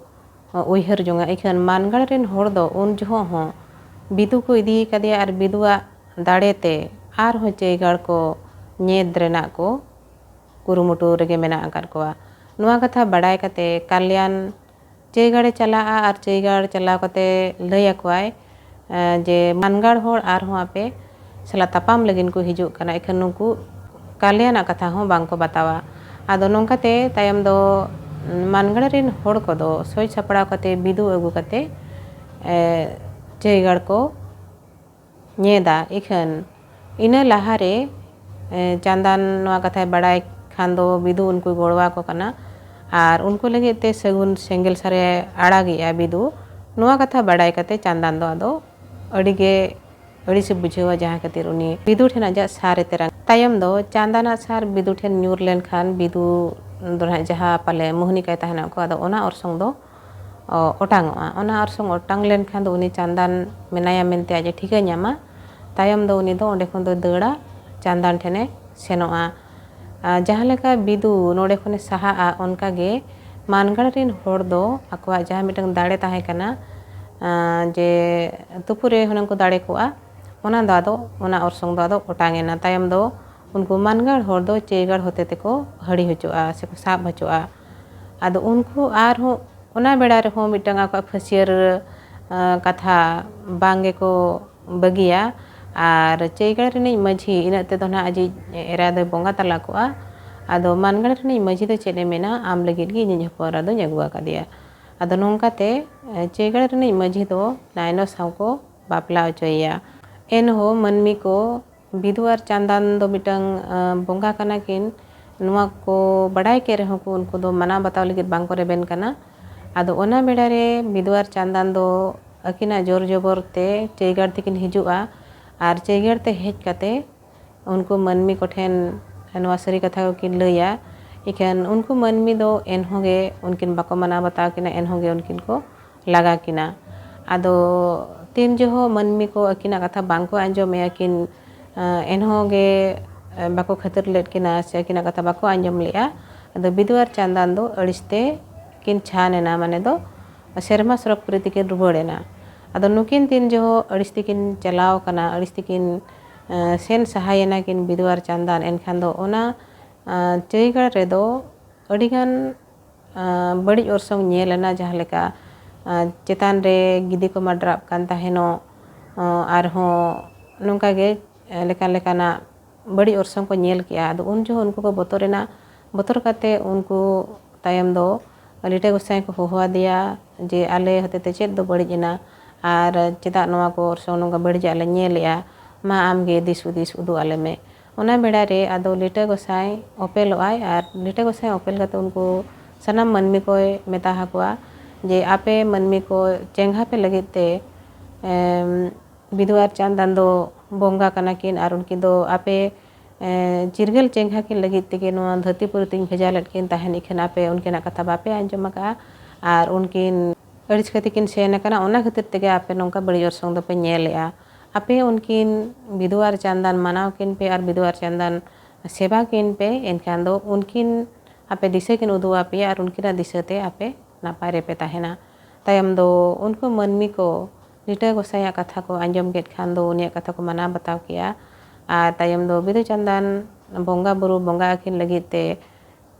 ᱩᱭᱦᱟᱹᱨ ᱡᱚᱝᱟ᱾ ᱤᱠᱷᱟᱹᱱ ᱢᱟᱱᱜᱟᱲ ᱨᱮᱱ ᱦᱚᱲ ᱫᱚ ᱩᱱ ᱡᱚᱦᱚᱜ ᱦᱚᱸ ᱵᱤᱫᱩ ᱠᱚ ᱤᱫᱤ ᱟᱠᱟᱫᱮᱭᱟ ᱟᱨ ᱵᱤᱫᱩᱣᱟᱜ ᱫᱟᱲᱮ ᱛᱮ ᱟᱨᱦᱚᱸ ᱪᱟᱹᱭᱜᱟᱲ ᱠᱚ ᱧᱮᱫ ᱨᱮᱱᱟᱜ ᱠᱚ ᱠᱩᱨᱩᱢᱩᱴᱩ ᱨᱮᱜᱮ ᱢᱮᱱᱟᱜ ᱟᱠᱟᱫ ᱠᱚᱣᱟ᱾ ᱱᱚᱣᱟ ᱠᱟᱛᱷᱟ ᱵᱟᱰᱟᱭ ᱠᱟᱛᱮ ᱠᱟᱞᱭᱟᱱ ᱪᱟᱹᱭᱜᱟᱲᱮ ᱪᱟᱞᱟᱜᱼᱟ ᱟᱨ ᱪᱟᱹᱭᱜᱟᱲ ᱪᱟᱞᱟᱣ ᱠᱟᱛᱮ ᱞᱟᱹᱭ ᱟᱠᱚᱣᱟᱭ, ᱮᱸ, ᱡᱮ ᱢᱟᱱᱜᱟᱲ ᱦᱚᱲ ᱟᱨᱦᱚᱸ ᱟᱯᱮ ᱥᱟᱞᱟᱜ ᱛᱟᱯᱟᱢ ᱞᱟᱹᱜᱤᱫ ᱠᱚ ᱦᱤᱡᱩᱜ ᱠᱟᱱᱟ᱾ ᱮᱱᱠᱷᱟᱱ ᱱᱩᱠᱩ ᱠᱟᱞᱭᱟᱱᱟᱜ ᱠᱟᱛᱷᱟ ᱦᱚᱸ ᱵᱟᱝ ᱠᱚ ᱵᱟᱛᱟᱣᱟ᱾ ᱟᱫᱚ ᱱᱚᱝᱠᱟᱛᱮ ᱛᱟᱭᱚᱢ ᱫᱚ ᱢᱟᱱᱜᱟᱲ ᱨᱮᱱ ᱦᱚᱲ ᱠᱚᱫᱚ ᱥᱚᱡᱽ ᱥᱟᱯᱲᱟᱣ ᱠᱟᱛᱮ ᱵᱤᱫᱩ ᱟᱹᱜᱩ ᱠᱟᱛᱮ, ᱮᱸ, ᱪᱟᱹᱭᱜᱟᱲ ᱠᱚ ᱧᱮᱫᱟ᱾ ᱤᱠᱷᱟᱹᱱ ᱤᱱᱟᱹ ᱞᱟᱦᱟᱨᱮ, ᱮ, ᱪᱟᱸᱫᱟᱱ ᱱᱚᱣᱟ ᱠᱟᱛᱷᱟᱭ ᱵᱟᱲᱟᱭ ᱠᱷᱟᱱ ᱫᱚ ᱵᱤᱫᱩ ᱩᱱᱠᱩᱭ ᱜᱚᱲᱚᱣᱟᱠᱚ ᱠᱟᱱᱟ ᱟᱨ ᱩᱱᱠᱩ ᱞᱟᱹᱜᱤᱫ ᱛᱮ ᱥᱟᱹᱜᱩᱱ ᱥᱮᱸᱜᱮᱞ ᱥᱟᱨᱮ ᱟᱲᱟᱜᱮᱜᱼᱟ ᱵᱤᱫᱩ᱾ ᱱᱚᱣᱟ ᱠᱟᱛᱷᱟ ᱵᱟᱲᱟᱭ ᱠᱟᱛᱮ ᱪᱟᱸᱫᱟᱱ ᱫᱚ ᱟᱫᱚ ᱟᱹᱰᱤᱜᱮ ᱟᱹᱲᱤᱥᱮ ᱵᱩᱡᱷᱟᱹᱣᱟ, ᱡᱟᱦᱟᱸ ᱠᱷᱟᱹᱛᱤᱨ ᱩᱱᱤ ᱵᱤᱫᱩ ᱴᱷᱮᱱᱟᱜ ᱡᱟᱜ ᱥᱟᱨᱮ ᱛᱮᱨᱟᱝ᱾ ᱛᱟᱭᱚᱢ ᱫᱚ ᱪᱟᱸᱫᱟᱱᱟᱜ ᱥᱟᱨ ᱵᱤᱫᱩ ᱴᱷᱮᱱ ᱧᱩᱨ ᱞᱮᱱᱠᱷᱟᱱ ᱵᱤᱫᱩ ᱫᱚ ᱱᱟᱦᱟᱜ ᱡᱟᱦᱟᱸ ᱯᱟᱞᱮ ᱢᱳᱦᱱᱤ ᱠᱟᱭ ᱛᱟᱦᱮᱱᱟ ᱠᱚ, ᱟᱫᱚ ᱚᱱᱟ ᱚᱨᱥᱚᱝ ᱫᱚ ᱚ, ᱚᱴᱟᱝᱚᱜᱼᱟ᱾ ᱚᱱᱟ ᱚᱨᱥᱚᱝ ᱚᱴᱟᱝ ᱞᱮᱱᱠᱷᱟᱱ ᱫᱚ ᱩᱱᱤ ᱪᱟᱸᱫᱟᱱ ᱢᱮᱱᱟᱭᱟ ᱢᱮᱱᱛᱮ ᱟᱡ ᱮ ᱴᱷᱤᱠᱟᱹ ᱧᱟᱢᱟ᱾ ᱛᱟᱭᱚᱢ ᱫᱚ ᱩᱱᱤ ᱫᱚ ᱚᱸᱰᱮ ᱠᱷᱚᱱ ᱫᱚᱭ ᱫᱟᱹᱲᱟ, ᱪᱟᱸᱫᱟᱱ ᱴᱷᱮᱱᱮ ᱥᱮᱱᱚᱜᱼᱟ᱾ ᱟᱨ ᱡᱟᱦᱟᱸ ᱞᱮᱠᱟ ᱵᱤᱫᱩ ᱱᱚᱰᱮ ᱠᱷᱚᱱᱮ ᱥᱟᱦᱟᱜᱼᱟ, ᱚᱱᱠᱟ ᱜᱮ ᱢᱟᱱᱜᱟᱲ ᱨᱮᱱ ᱦᱚᱲ ᱫᱚ ᱟᱠᱚᱣᱟᱜ ᱡᱟᱦᱟᱸ ᱢᱤᱫᱴᱟᱝ ᱫᱟᱲᱮ ᱛᱟᱦᱮᱸ ᱠᱟᱱᱟ, ᱟᱸ, ᱡᱮ ᱛᱩᱯᱩ ᱨᱮ ᱦᱩᱱᱟᱹᱝ ᱠᱚ ᱫᱟᱲᱮ ᱠᱚᱜᱼᱟ, ᱚᱱᱟ ᱫᱚ ᱟᱫᱚ, ᱚᱱᱟ ᱚᱨᱥᱚᱝ ᱫᱚ ᱟᱫᱚ ᱚᱴᱟᱝ ᱮᱱᱟ᱾ ᱛᱟᱭᱚᱢ ᱫᱚ ᱩᱱᱠᱩ ᱢᱟᱱᱜᱟᱲ ᱦᱚᱲ ᱫᱚ ᱪᱟᱹᱭᱜᱟᱲ ᱦᱚᱛᱮ ᱛᱮᱠᱚ ᱦᱟᱹᱲᱤ ᱦᱚᱪᱚᱜᱼᱟ ᱥᱮᱠᱚ ᱥᱟᱵ ᱦᱚᱪᱚᱜᱼᱟ᱾ ᱟᱫᱚ ᱩᱱᱠᱩ ᱟᱨᱦᱚᱸ ᱚᱱᱟ ᱵᱮᱲᱟ ᱨᱮᱦᱚᱸ ᱢᱤᱫᱴᱟᱝ ᱟᱠᱚᱣᱟᱜ ᱯᱷᱟᱹᱥᱭᱟᱹᱨ, ᱟᱸ, ᱠᱟᱛᱷᱟ ᱵᱟᱝ ᱜᱮᱠᱚ ᱵᱟᱹᱜᱤᱭᱟ᱾ ᱟᱨ ᱪᱟᱹᱭᱜᱟᱲ ᱨᱤᱱᱤᱡ ᱢᱟᱹᱡᱷᱤ ᱤᱱᱟᱹᱜ ᱛᱮᱫᱚ ᱱᱟᱦᱟᱜ ᱟᱡᱤᱡ ᱮᱨᱟ ᱫᱚᱭ ᱵᱚᱸᱜᱟ ᱛᱟᱞᱟ ᱠᱚᱜᱼᱟ᱾ ᱟᱫᱚ ᱢᱟᱱᱜᱟᱲ ᱨᱤᱱᱤᱡ ᱢᱟᱹᱡᱷᱤ ᱫᱚ ᱪᱮᱫ ᱮ ᱢᱮᱱᱟ, "ᱟᱢ ᱞᱟᱹᱜᱤᱫ ᱜᱮ ᱤᱧᱤᱡ ᱦᱚᱯᱚᱱ ᱮᱨᱟ ᱫᱚᱧ ᱟᱹᱜᱩ ᱟᱠᱟᱫᱮᱭᱟ᱾" ᱟᱫᱚ ᱱᱚᱝᱠᱟᱛᱮ, ᱮ, ᱪᱟᱹᱭᱜᱟᱲ ᱨᱤᱱᱤᱡ ᱢᱟᱹᱡᱷᱤ ᱫᱚ ᱱᱟᱭᱱᱚ ᱥᱟᱶ ᱠᱚ ᱵᱟᱯᱞᱟ ᱦᱚᱪᱚᱭᱮᱭᱟ᱾ ᱮᱱᱦᱚᱸ ᱢᱟᱹᱱᱢᱤ ᱠᱚ ᱵᱤᱫᱩ ᱟᱨ ᱪᱟᱸᱫᱟᱱ ᱫᱚ ᱢᱤᱫᱴᱟᱝ ᱵᱚᱸᱜᱟ ᱠᱟᱱᱟ ᱠᱤᱱ᱾ ᱱᱚᱣᱟ ᱠᱚ ᱵᱟᱰᱟᱭ ᱠᱮᱫ ᱨᱮᱦᱚᱸ ᱠᱚ, ᱩᱱᱠᱩ ᱫᱚ ᱢᱟᱱᱟᱣ ᱵᱟᱛᱟᱣ ᱞᱟᱹᱜᱤᱫ ᱵᱟᱝ ᱠᱚ ᱨᱮᱵᱮᱱ ᱠᱟᱱᱟ᱾ ᱟᱫᱚ ᱚᱱᱟ ᱵᱮᱲᱟ ᱨᱮ ᱵᱤᱫᱩ ᱟᱨ ᱪᱟᱸᱫᱟᱱ ᱫᱚ ᱟᱹᱠᱤᱱᱟᱜ ᱡᱳᱨ ᱡᱚᱵᱚᱨ ᱛᱮ ᱪᱟᱹᱭᱜᱟᱲ ᱛᱮᱠᱤᱱ ᱦᱤᱡᱩᱜᱼᱟ᱾ ᱟᱨ ᱪᱟᱹᱭᱜᱟᱲ ᱛᱮ ᱦᱮᱡ ᱠᱟᱛᱮ ᱩᱱᱠᱩ ᱢᱟᱹᱱᱢᱤ ᱠᱚᱴᱷᱮᱱ ᱱᱚᱣᱟ ᱥᱟᱹᱨᱤ ᱠᱟᱛᱷᱟ ᱠᱚᱠᱤᱱ ᱞᱟᱹᱭᱟ᱾ ᱤᱠᱷᱟᱹᱱ ᱩᱱᱠᱩ ᱢᱟᱹᱱᱢᱤ ᱫᱚ ᱮᱱᱦᱚᱸ ᱜᱮ ᱩᱱᱠᱤᱱ ᱵᱟᱠᱚ ᱢᱟᱱᱟᱣ ᱵᱟᱛᱟᱣ ᱠᱤᱱᱟ, ᱮᱱᱦᱚᱸ ᱜᱮ ᱩᱱᱠᱤᱱ ᱠᱚ ᱞᱟᱜᱟ ᱠᱤᱱᱟ᱾ ᱟᱫᱚ ᱛᱤᱱ ᱡᱚᱦᱚᱜ ᱢᱟᱹᱱᱢᱤ ᱠᱚ ᱟᱹᱠᱤᱱᱟᱜ ᱠᱟᱛᱷᱟ ᱵᱟᱝ ᱠᱚ ᱟᱸᱡᱚᱢᱮᱜᱼᱟ, ᱠᱤᱱ ᱮᱱᱦᱚᱸ ᱜᱮ ᱵᱟᱠᱚ ᱠᱷᱟᱹᱛᱤᱨ ᱞᱮᱫ ᱠᱤᱱᱟ ᱥᱮ ᱟᱹᱠᱤᱱᱟᱜ ᱠᱟᱛᱷᱟ ᱵᱟᱠᱚ ᱟᱸᱡᱚᱢ ᱞᱮᱜᱼᱟ, ᱟᱫᱚ ᱵᱤᱫᱩ ᱟᱨ ᱪᱟᱸᱫᱟᱱ ᱫᱚ ᱟᱹᱲᱤᱥ ᱛᱮ ᱠᱤᱱ ᱪᱷᱟᱱ ᱮᱱᱟ, ᱢᱟᱱᱮ ᱫᱚ ᱥᱮᱨᱢᱟ ᱥᱚᱨᱚᱜᱽ ᱯᱩᱨᱤ ᱛᱮᱠᱤᱱ ᱨᱩᱣᱟᱹᱲ ᱮᱱᱟ᱾ ᱟᱫᱚ ᱱᱩᱠᱤᱱ ᱛᱤᱱ ᱡᱚᱦᱚᱜ ᱟᱹᱲᱤᱥ ᱛᱮᱠᱤᱱ ᱪᱟᱞᱟᱣ ᱠᱟᱱᱟ, ᱟᱹᱲᱤᱥ ᱛᱮᱠᱤᱱ ᱥᱮᱱ ᱥᱟᱦᱟᱭᱮᱱᱟ ᱠᱤᱱ ᱵᱤᱫᱩ ᱟᱨ ᱪᱟᱸᱫᱟᱱ, ᱮᱱᱠᱷᱟᱱ ᱫᱚ ᱚᱱᱟ ᱪᱟᱹᱭᱜᱟᱲ ᱨᱮᱫᱚ ᱟᱹᱰᱤᱜᱟᱱ ᱵᱟᱹᱲᱤᱡ ᱚᱨᱥᱚᱝ ᱧᱮᱞ ᱮᱱᱟ᱾ ᱡᱟᱦᱟᱸ ᱞᱮᱠᱟ ᱪᱮᱛᱟᱱ ᱨᱮ ᱜᱤᱫᱤ ᱠᱚ ᱢᱟᱰᱨᱟᱜ ᱠᱟᱱ ᱛᱟᱦᱮᱱᱚᱜ, ᱟᱨᱦᱚᱸ ᱱᱚᱝᱠᱟ ᱜᱮ ᱞᱮᱠᱟᱱ ᱞᱮᱠᱟᱱᱟᱜ ᱵᱟᱹᱲᱤᱡ ᱚᱨᱥᱚᱝ ᱠᱚ ᱧᱮᱞ ᱠᱮᱜᱼᱟ᱾ ᱟᱫᱚ ᱩᱱ ᱡᱚᱦᱚᱜ ᱩᱱᱠᱩ ᱠᱚ ᱵᱚᱛᱚᱨ ᱮᱱᱟ᱾ ᱵᱚᱛᱚᱨ ᱠᱟᱛᱮ ᱩᱱᱠᱩ ᱛᱟᱭᱚᱢ ᱫᱚ ᱞᱤᱴᱟᱹ ᱜᱚᱸᱥᱟᱭ ᱠᱚ ᱦᱚᱦᱚ ᱟᱫᱮᱭᱟ ᱡᱮ, "ᱟᱞᱮ ᱦᱚᱛᱮᱛᱮ ᱪᱮᱫ ᱫᱚ ᱵᱟᱹᱲᱤᱡ ᱮᱱᱟ ᱟᱨ ᱪᱮᱫᱟᱜ ᱱᱚᱣᱟ ᱠᱚ ᱚᱨᱥᱚᱝ ᱱᱚᱝᱠᱟ ᱵᱟᱹᱲᱤᱡᱟᱜ ᱞᱮ ᱧᱮᱞᱮᱜᱼᱟ? ᱢᱟ ᱟᱢᱜᱮ ᱫᱤᱥ ᱦᱩᱫᱤᱥ ᱩᱫᱩᱜ ᱟᱞᱮ ᱢᱮ᱾" ᱚᱱᱟ ᱵᱮᱲᱟ ᱨᱮ ᱟᱫᱚ ᱞᱤᱴᱟᱹ ᱜᱚᱸᱥᱟᱭ ᱚᱯᱮᱞᱚᱜᱼᱟᱭ ᱟᱨ ᱞᱤᱴᱟᱹ ᱜᱚᱸᱥᱟᱭ ᱚᱯᱮᱞ ᱠᱟᱛᱮ ᱩᱱᱠᱩ ᱥᱟᱱᱟᱢ ᱢᱟᱹᱱᱢᱤ ᱠᱚᱭ ᱢᱮᱛᱟ ᱟᱠᱚᱣᱟ ᱡᱮ, ᱟᱯᱮ ᱢᱟᱹᱱᱢᱤ ᱠᱚ ᱪᱮᱸᱜᱷᱟ ᱯᱮ ᱞᱟᱹᱜᱤᱫ ᱛᱮ ᱵᱤᱫᱩ ᱟᱨ ᱪᱟᱸᱫᱟᱱ ᱫᱚ ᱵᱚᱸᱜᱟ ᱠᱟᱱᱟ ᱠᱤᱱ ᱟᱨ ᱩᱱᱠᱤᱱ ᱫᱚ ᱟᱯᱮ ᱪᱤᱨᱜᱟᱹᱞ ᱪᱮᱸᱜᱷᱟ ᱠᱤᱱ ᱞᱟᱹᱜᱤᱫ ᱛᱮᱜᱮ ᱱᱚᱣᱟ ᱫᱷᱟᱹᱨᱛᱤ ᱯᱩᱨᱤ ᱛᱤᱧ ᱵᱷᱮᱡᱟ ᱞᱮᱫ ᱠᱤᱱ ᱛᱟᱦᱮᱱ, ᱤᱠᱷᱟᱹᱱ ᱟᱯᱮ ᱩᱱᱠᱤᱱᱟᱜ ᱠᱟᱛᱷᱟ ᱵᱟᱯᱮ ᱟᱸᱡᱚᱢ ᱟᱠᱟᱫᱼᱟ ᱟᱨ ᱩᱱᱠᱤᱱ ᱟᱹᱲᱤᱥ ᱠᱟᱛᱮ ᱠᱤᱱ ᱥᱮᱱ ᱟᱠᱟᱱᱟ, ᱚᱱᱟ ᱠᱷᱟᱹᱛᱤᱨ ᱛᱮᱜᱮ ᱟᱯᱮ ᱱᱚᱝᱠᱟ ᱵᱟᱹᱲᱤᱡ ᱚᱨᱥᱚᱝ ᱫᱚᱯᱮ ᱧᱮᱞᱮᱜᱼᱟ᱾ ᱟᱯᱮ ᱩᱱᱠᱤᱱ ᱵᱤᱫᱩ ᱟᱨ ᱪᱟᱸᱫᱟᱱ ᱢᱟᱱᱟᱣ ᱠᱤᱱ ᱯᱮ ᱟᱨ ᱵᱤᱫᱩ ᱟᱨ ᱪᱟᱸᱫᱟᱱ ᱥᱮᱵᱟ ᱠᱤᱱ ᱯᱮ, ᱮᱱᱠᱷᱟᱱ ᱫᱚ ᱩᱱᱠᱤᱱ ᱟᱯᱮ ᱫᱤᱥᱟᱹ ᱠᱤᱱ ᱩᱫᱩᱜ ᱟᱯᱮᱭᱟ ᱟᱨ ᱩᱱᱠᱤᱱᱟᱜ ᱫᱤᱥᱟᱹ ᱛᱮ ᱟᱯᱮ ᱱᱟᱯᱟᱭ ᱨᱮᱯᱮ ᱛᱟᱦᱮᱱᱟ᱾ ᱛᱟᱭᱚᱢ ᱫᱚ ᱩᱱᱠᱩ ᱢᱟᱹᱱᱢᱤ ᱠᱚ ᱞᱤᱴᱟᱹ ᱜᱚᱸᱥᱟᱭᱟᱜ ᱠᱟᱛᱷᱟ ᱠᱚ ᱟᱸᱡᱚᱢ ᱠᱮᱫ ᱠᱷᱟᱱ ᱫᱚ ᱩᱱᱤᱭᱟᱜ ᱠᱟᱛᱷᱟ ᱠᱚ ᱢᱟᱱᱟᱣ ᱵᱟᱛᱟᱣ ᱠᱮᱜᱼᱟ᱾ ᱟᱨ ᱛᱟᱭᱚᱢ ᱫᱚ ᱵᱤᱫᱩ ᱪᱟᱸᱫᱟᱱ ᱵᱚᱸᱜᱟ ᱵᱩᱨᱩ ᱵᱚᱸᱜᱟ ᱟᱹᱠᱤᱱ ᱞᱟᱹᱜᱤᱫ ᱛᱮ